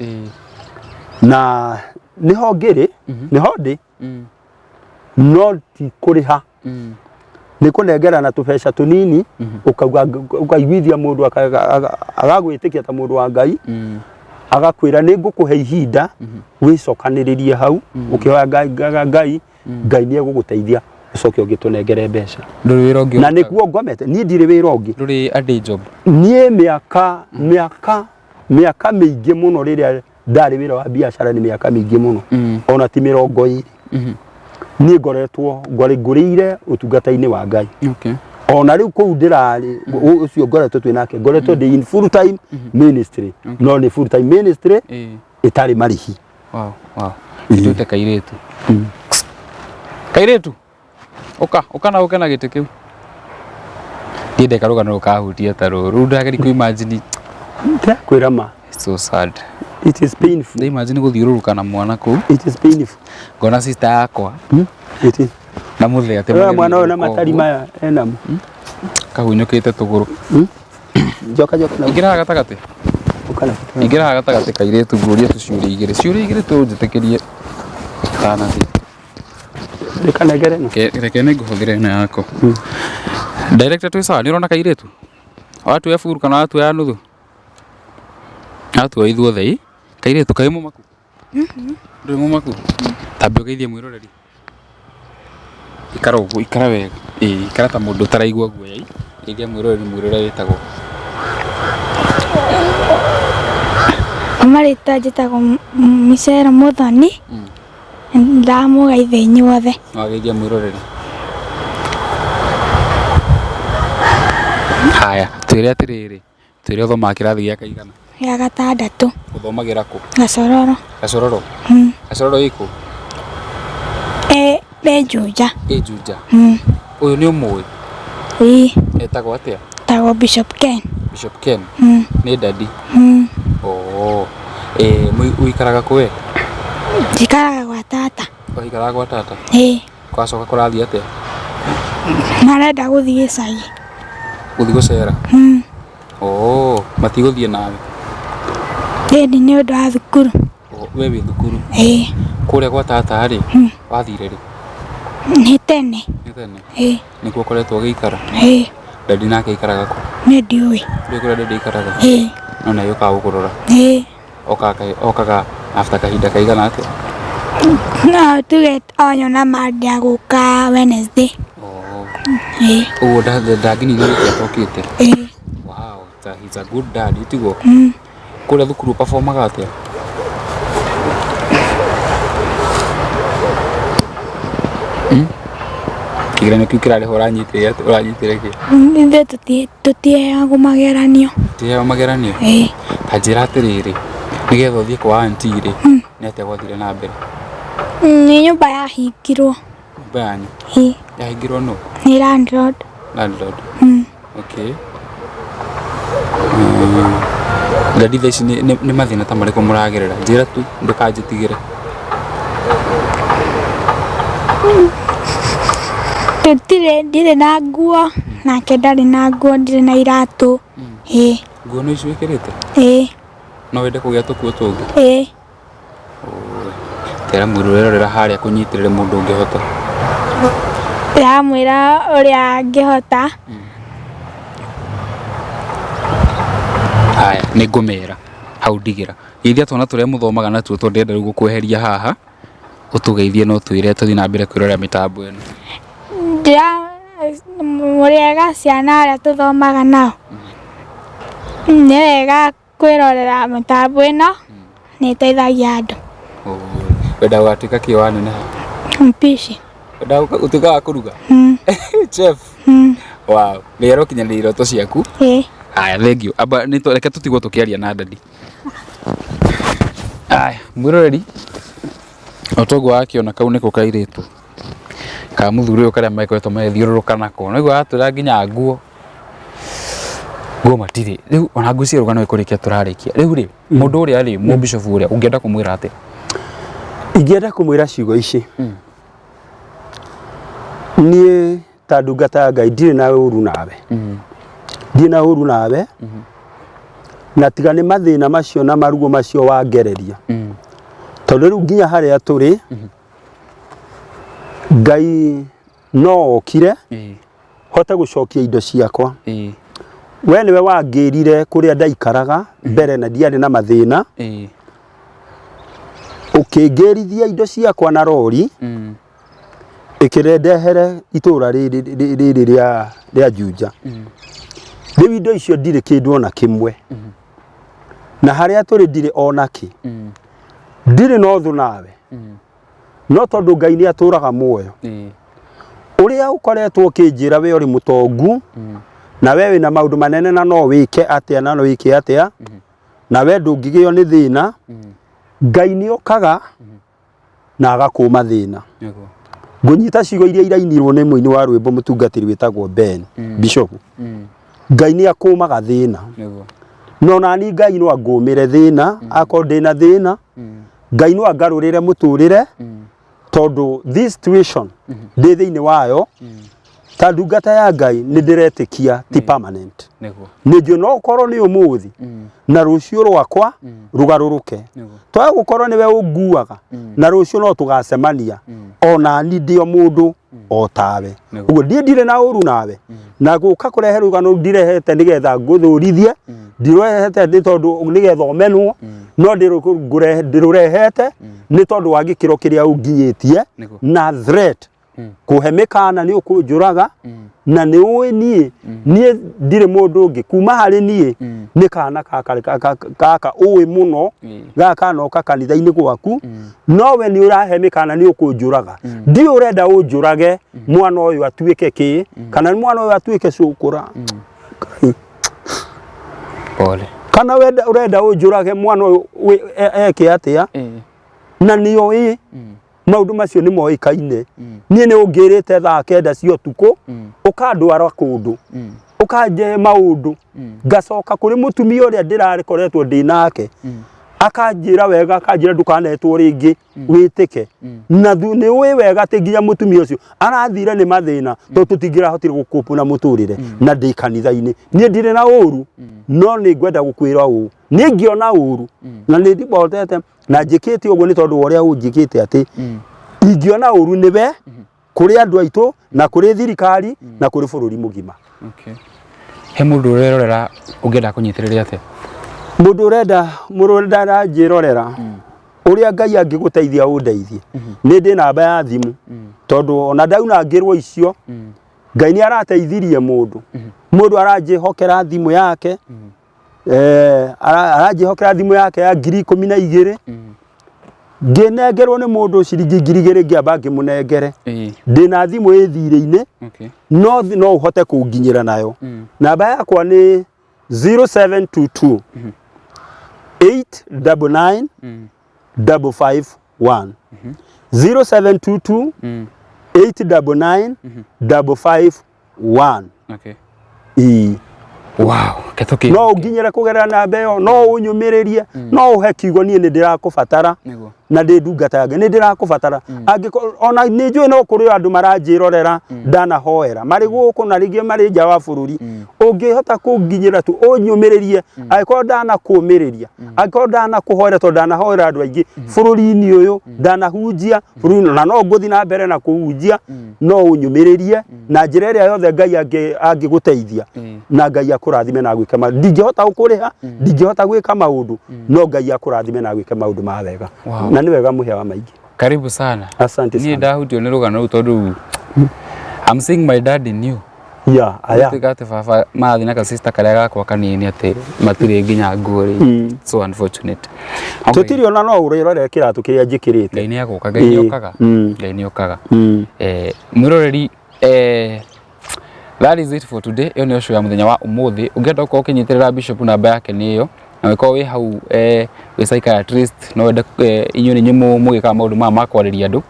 Na nĩho ngĩrĩ, nĩho ndĩ, no ti kũrĩha, nĩ kũnengerana tũbeca tũnini, ũkauga ũkaiguithia mũndũ agagwĩtĩkia ta mũndũ wa Ngai, agakwĩra nĩ ngũkũhe ihinda wĩcokanĩrĩrie hau ũkĩhoya Ngai, Ngai, Ngai, Ngai nĩ egũgũteithia ũcoke ũngĩtũnengere mbeca. Ndũrĩ wĩra ũngĩ Na ũrutaga? nĩkuo ngomete, niĩ ndirĩ wĩra ũngĩ. Ndũrĩ a day job? Niĩ mĩaka mĩaka mĩaka mĩingĩ mũno rĩrĩa ndarĩ wĩra wa biacara, nĩ mĩaka mĩingĩ mũno, ona ti 20. Niĩ ngoretwo ngũrĩire ũtungata-inĩ wa Ngai. Ona rĩu kũu ndĩrarĩ, ũcio ngoretwo twĩ nake, ngoretwo ndĩ in full time ministry, no nĩ full time ministry ĩtarĩ marĩhi. Wow. Twĩte kairĩtu. Kairĩtu, ũka, ũka na ũke na gĩtĩ kĩu. Ndiendeka rũgano rũkahutia ta rũrũ. Rĩu ndageri kũ imagine. Ndĩrakwĩra ma. It's so sad. It is painful. Ndĩ imagine gũthiũrũrũka na mwana kũu. It is painful. Ngona sister yakwa. It is. Na mũthee atĩ Rora mwana ũyũ na matari maya enamo. Kahunyũkĩte tũgũrũ. Njoka njoka na Ingĩra haha gatagatĩ. Ũka na. Ingĩra haha gatagatĩ kairĩtu ngũrie tũciũria igĩrĩ. Ciũria igĩrĩ tu njĩtĩkĩrie. Tanathiĩ. Reka nengere ĩno. Reke nĩ ngũhũthĩra ĩno yaku. Director twĩ sawa, nĩ ũrona kairĩtu? Watuoya buru kana watuoya nuthu? Watuoya ithuothe ĩ? Kairĩtu kaĩ mũmaku? Ndũrĩ mũmaku? Tambe ũgeithie mwĩroreri. Ikara ũguo, ikara wega. Ĩĩ, ikara ta mũndũ ũtaraigua guoya. Ĩ, geithia mwĩroreri mwĩre ũrĩa wĩtagwo. Kwa marĩtwa njĩtagwo Michelle Muthoni. Ndamũgeithia inyuothe. Wageithia mwĩroreri. Haya, twĩre atĩrĩrĩ, twĩre ũthomaga kĩrathi gĩa kaigana? Gĩa gatandatũ. Ũthomagĩra kũ? Gacororo. Gacororo? Gacororo ĩkũ? Ĩ Juja. Ĩ Juja. Ũyũ nĩ ũmũĩ? Ĩĩ. Etagwo atĩa? Etagwo Bishop Ken. Bishop Ken? Nĩ daddy? Oh. Ũikaraga kũ we? Njikaraga gwa tata. Ũikaraga gwa tata? Ĩĩ. Kwacoka kũrathiĩ atĩa? Marenda gũthiĩ gĩcagi. Gũthiĩ gũcera? Oh, matigũthiĩ nawe? Ĩni nĩ ũndũ wa thukuru. Oh, we wĩ thukuru? Ĩĩ. Kũrĩa gwa tata rĩ, wathire rĩ? Nĩ tene. Nĩ tene? Ĩĩ. Nĩkuo ũkoretwo ũgĩikara? Ĩĩ. Daddy nake aikaraga kũ? Niĩ ndiũĩ. Ndũĩ kũrĩa daddy aikaraga? Ĩĩ. No nĩ agĩũkaga gũkũrora? Ĩĩ. Okaga after kahinda kaigana atĩa? No tuge onyona Monday agũka Wednesday. Oh. Ĩĩ. Ũguo ndangĩnina wiki atokĩte? Ĩĩ. Wow, he's a good dad, tiguo? Kũrĩa thukuru performaga atĩa? Kĩgeranio kĩu kĩrarĩho ũranyitire atĩa? Ũranyitire kĩ? Ithuĩ tũtiheagwo mageranio. Tũtiheagwo mageranio? Ĩĩ. Ta njĩra atĩrĩrĩ, nĩgetha ũthiĩ kwa aunty rĩ, nĩ atĩa gwathire na mbere? Nĩ nyũmba yahingirwo. Nyũmba yanyu? Ĩĩ. Yahingirwo nũ? Nĩ landlord. Landlord? Okay. Daddy thaa ici nĩ mathĩna ta marĩkũ mũragerera? Njĩra tu ndũkanjĩtigĩre. Tũtirĩ, ndirĩ na nguo, nake ndarĩ na nguo, ndirĩ na iratũ. Ĩĩ. Nguo no ici wĩkĩrĩte? Ĩĩ. No wende kũgĩa tũkuo tũngĩ? Ĩĩ. Tera mwĩrĩ ũrerorera harĩa kũnyitĩrĩre mũndũ ũngĩhota. Ndĩramwĩra ũrĩa angĩhota. Haya, nĩ ngũmera hau ndigĩra. Geithia twana tũrĩa mũthomaga natuo tondũ ndĩrenda rĩu gũkweheria haha, ũtũgeithie na ũtwĩre tũthiĩ na mbere kwĩrorera mĩtambo ĩno. Mũrĩega ciana arĩa tũthomaga nao. Nĩ wega kwĩrorera mĩtambo ĩno, nĩ ĩteithagia andũ. Wenda gũgatuĩka kĩ waneneha? Mpishi. Wenda gũtuĩka wa kũruga? Chef? Wow, nĩ ũrokinyanĩria iroto ciaku? Ĩĩ. Haya, thank you. Amba reke tũtigwo tũkĩaria na daddy. Haya, mwĩroreri, o toguo wakĩona kau nĩko kairĩtu ka mũthuri ũyũ karĩa makoretwo magĩthiũrũrũka nako. Nĩguo aratwĩra nginya nguo, nguo matirĩ. Rĩu ona nguo cia rũgano ĩkũrĩkia tũrarĩkia. Rĩu rĩ, mũndũ ũrĩa rĩ, mũbishofu ũrĩa, ũngĩenda kũmwĩra atĩa? Ingĩenda kũmwĩra ciugo ici. Niĩ ta ndungata ya Ngai ndirĩ na ũru nawe. Ndirĩ na ũru nawe. Na tiga nĩ mathĩna macio na maruo macio wangereria. Tondũ rĩu nginya harĩa tũrĩ, Ngai no okire hote gũcokia indo ciakwa. We nĩwe wangĩrire kũrĩa ndaikaraga mbere na ndiarĩ na mathĩna, ũkĩngĩrithia indo ciakwa na rori ĩkĩrendehere itũra rĩrĩ rĩrĩ rĩa rĩa Juja. Rĩu indo icio ndirĩ kĩndũ ona kĩmwe, na harĩa tũrĩ ndirĩ ona kĩ. Ndirĩ na ũthũ nawe, no tondũ Ngai nĩ atũraga muoyo, ũrĩa ũkoretwo ũkĩnjĩra we ũrĩ mũtongu na we wĩna maũndũ manene na no wĩke atĩa na no wĩke atĩa, na we ndũngĩgĩo nĩ thĩna, Ngai nĩ okaga na agakũma thĩna. Ngũnyita ciugo iria irainirwo nĩ mũini wa rwĩmbo mũtungatĩri wĩtagwo Ben Bishop. Ngai nĩ akũmaga thĩna, no nani Ngai no angũmĩre thĩna akorwo ndĩna thĩna. Ngai no angarũrĩre mũtũrĩre, tondũ this situation ndĩ thĩinĩ wayo ta ndungata ya Ngai nĩ ndĩretĩkia ti permanent. Nĩ njũĩ no ũkorwo nĩ ũmũthĩ na rũciũ rwakwa rũgarũrũke. Twaga gũkorwo nĩwe ũnguaga na rũciũ no tũgacemania, ona ni ndĩ o mũndũ o tawe. Ũguo niĩ ndirĩ na ũru nawe, na gũka kũrehe rũgano rũu ndirehete nĩgetha ngũthũrithie, ndirehete nĩ tondũ nĩgetha ũmenwo, no ndĩrũrehete nĩ tondũ wa gĩkĩro kĩrĩa ũnginyĩtie na threat kũhe mĩkana nĩ ũkũnjũraga, na nĩ ũĩ niĩ niĩ ndirĩ mũndũ ũngĩ kuma harĩ niĩ, nĩ kana gaka gaka ũĩ mũno, gaka kanoka kanitha-inĩ gwaku, no we nĩ ũrahe mĩkana nĩ ũkũnjũraga. Ndiũĩ ũrenda ũnjũrage mwana ũyũ atuĩke kĩ, kana mwana ũyũ atuĩke cũkũra. Ngai. Pole. Kana ũrenda ũnjũrage mwana ũyũ eke atĩa, na nĩ oĩ maũndũ macio nĩ moĩkaine. Niĩ nĩ ũngĩrĩte thaa 9 cia ũtukũ, ũkandwara kũndũ, ũkanjehe maũndũ, ngacoka kũrĩ mũtumia ũrĩa ndĩrakoretwo ndĩ nake, akanjĩra wega, akanjĩra ndũkanetwo rĩngĩ wĩtĩke. Na nĩ ũĩ wega atĩ nginya mũtumia ũcio arathire nĩ mathĩna, tondũ tũtingĩrahotire gũkũpũ na mũtũrĩre na ndĩ kanitha-inĩ. Niĩ ndirĩ na ũru, no nĩ ngwenda gũkwĩra ũũ, niĩ ngĩona ũru na nĩ ndibotete na njĩkĩte ũguo nĩ tondũ wa ũrĩa ũnjĩkĩte, atĩ ingĩona ũru nĩwe kũrĩ andũ aitũ na kũrĩ thirikari na kũrĩ bũrũri mũgima. Okay. He mũndũ ũrerorera ũngĩenda kũnyitĩrĩria atĩa? Mũndũ ũrenda, mũndũ ũrenda aranjĩrorera, ũrĩa Ngai angĩgũteithia ũndeithie, nĩ ndĩ namba ya thimũ, tondũ ona ndaunangĩrwo icio, Ngai nĩ arateithirie mũndũ. Mũndũ aranjĩhokera thimũ yake, aranjĩhokera thimũ yake ya 12,000, ngĩnengerwo nĩ mũndũ ciringi 2,000, ngĩamba ngĩmũnengere. Ndĩna thimũ ĩ thirĩ-inĩ, no no ũhote kũnginyĩra nayo. Namba yakwa nĩ 0722 899 551, 0722 899 551. Ĩĩ. Wow, Ketũkĩ. No ũnginyĩre kũgerera namba ĩyo, no ũnyũmĩrĩrie, no ũhe kiugo. Niĩ nĩ ndĩrakũbatara na ndĩ ndungata ya Ngai, nĩ ndĩrakũbatara. Angĩkorwo ona nĩ njũĩ no kũrĩ andũ maranjĩrorera ndanahoera marĩ gũkũ na rĩngĩ marĩ nja wa bũrũri, ũngĩhota kũnginyĩra tu ũnyũmĩrĩrie, angĩkorwo ndanakũmĩrĩria, angĩkorwo ndanakũhoera, tondũ ndanahoera andũ aingĩ bũrũri-inĩ ũyũ, ndanahunjia bũrũri-inĩ na no ngũthiĩ na mbere na kũhunjia, no ũnyũmĩrĩrie na njĩra ĩrĩa yothe Ngai angĩgũteithia, na Ngai akũrathime na agwĩke maũndũ. Ndingĩhota gũkũrĩha, ndingĩhota gwĩka maũndũ, no Ngai akũrathime na agwĩke maũndũ ma wega. Na nĩ wega mũhĩa wa maingĩ. Karibu sana. Asante Niĩ sana. Ndahutio nĩ rũgano rũu tondũ I'm seeing my dad in you. Ya aya. Tuĩka atĩ baba marathiĩ na kasista karĩa gakwa kanini atĩ matirĩ nginya nguo rĩ. So unfortunate. Okay. Tũtirĩ ona, no ũrĩrore kĩratũ kĩrĩa njĩkĩrĩte. Ngai nĩ agũka, Ngai nĩ okaga. Ngai nĩ okaga. Mwĩroreri, that is it for today. Ĩyo nĩyo show ya mũthenya wa ũmũthĩ. Ũngĩenda gũkorwo ũkĩnyitĩrĩra Bishop, namba yake nĩ ĩyo, na ũngĩkorwo wĩ hau, wĩ psychiatrist, no wende, inyuĩ nĩ inyuĩ mũgĩkaga maũndũ maya ma kwarĩria andũ,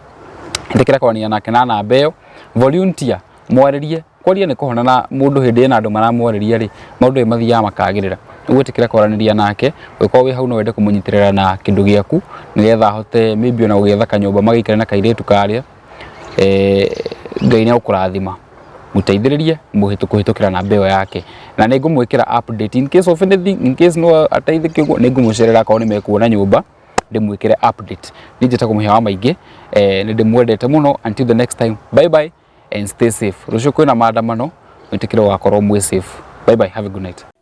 ĩtĩkĩra kwaranĩria nake na namba ĩyo. Volunteer, mwarĩrie. Kwaria nĩ kũhona, na mũndũ hĩndĩ ĩna andũ maramwarĩria rĩ, maũndũ nĩ mathiaga makagĩrĩra. Ũguo ĩtĩkĩra kwaranĩria nake. Ũngĩkorwo wĩ hau no wende kũmũnyitĩrĩra na kĩndũ gĩaku nĩgetha ahote maybe ona gũgĩetha kanyũmba magĩikare na kairĩtu karĩa, Ngai nĩ egũkũrathima. Mũteithĩrĩrie kũhĩtũkĩra namba ĩyo yake, na nĩ ngũmwĩkĩra update in case of anything, in case no ateithĩke ũguo, nĩ ngũmũcerera akorwo nĩ mekuona nyũmba. Ndĩmwĩkĩre update. Niĩ njĩtagwo Mũhĩa wa Maingĩ, nĩ ndĩmwendete mũno. Until the next time, bye bye and stay safe. Rũciũ kwĩna maandamano, mwĩtĩkĩre gũgakorwo mwĩ safe. Bye bye, have a good night.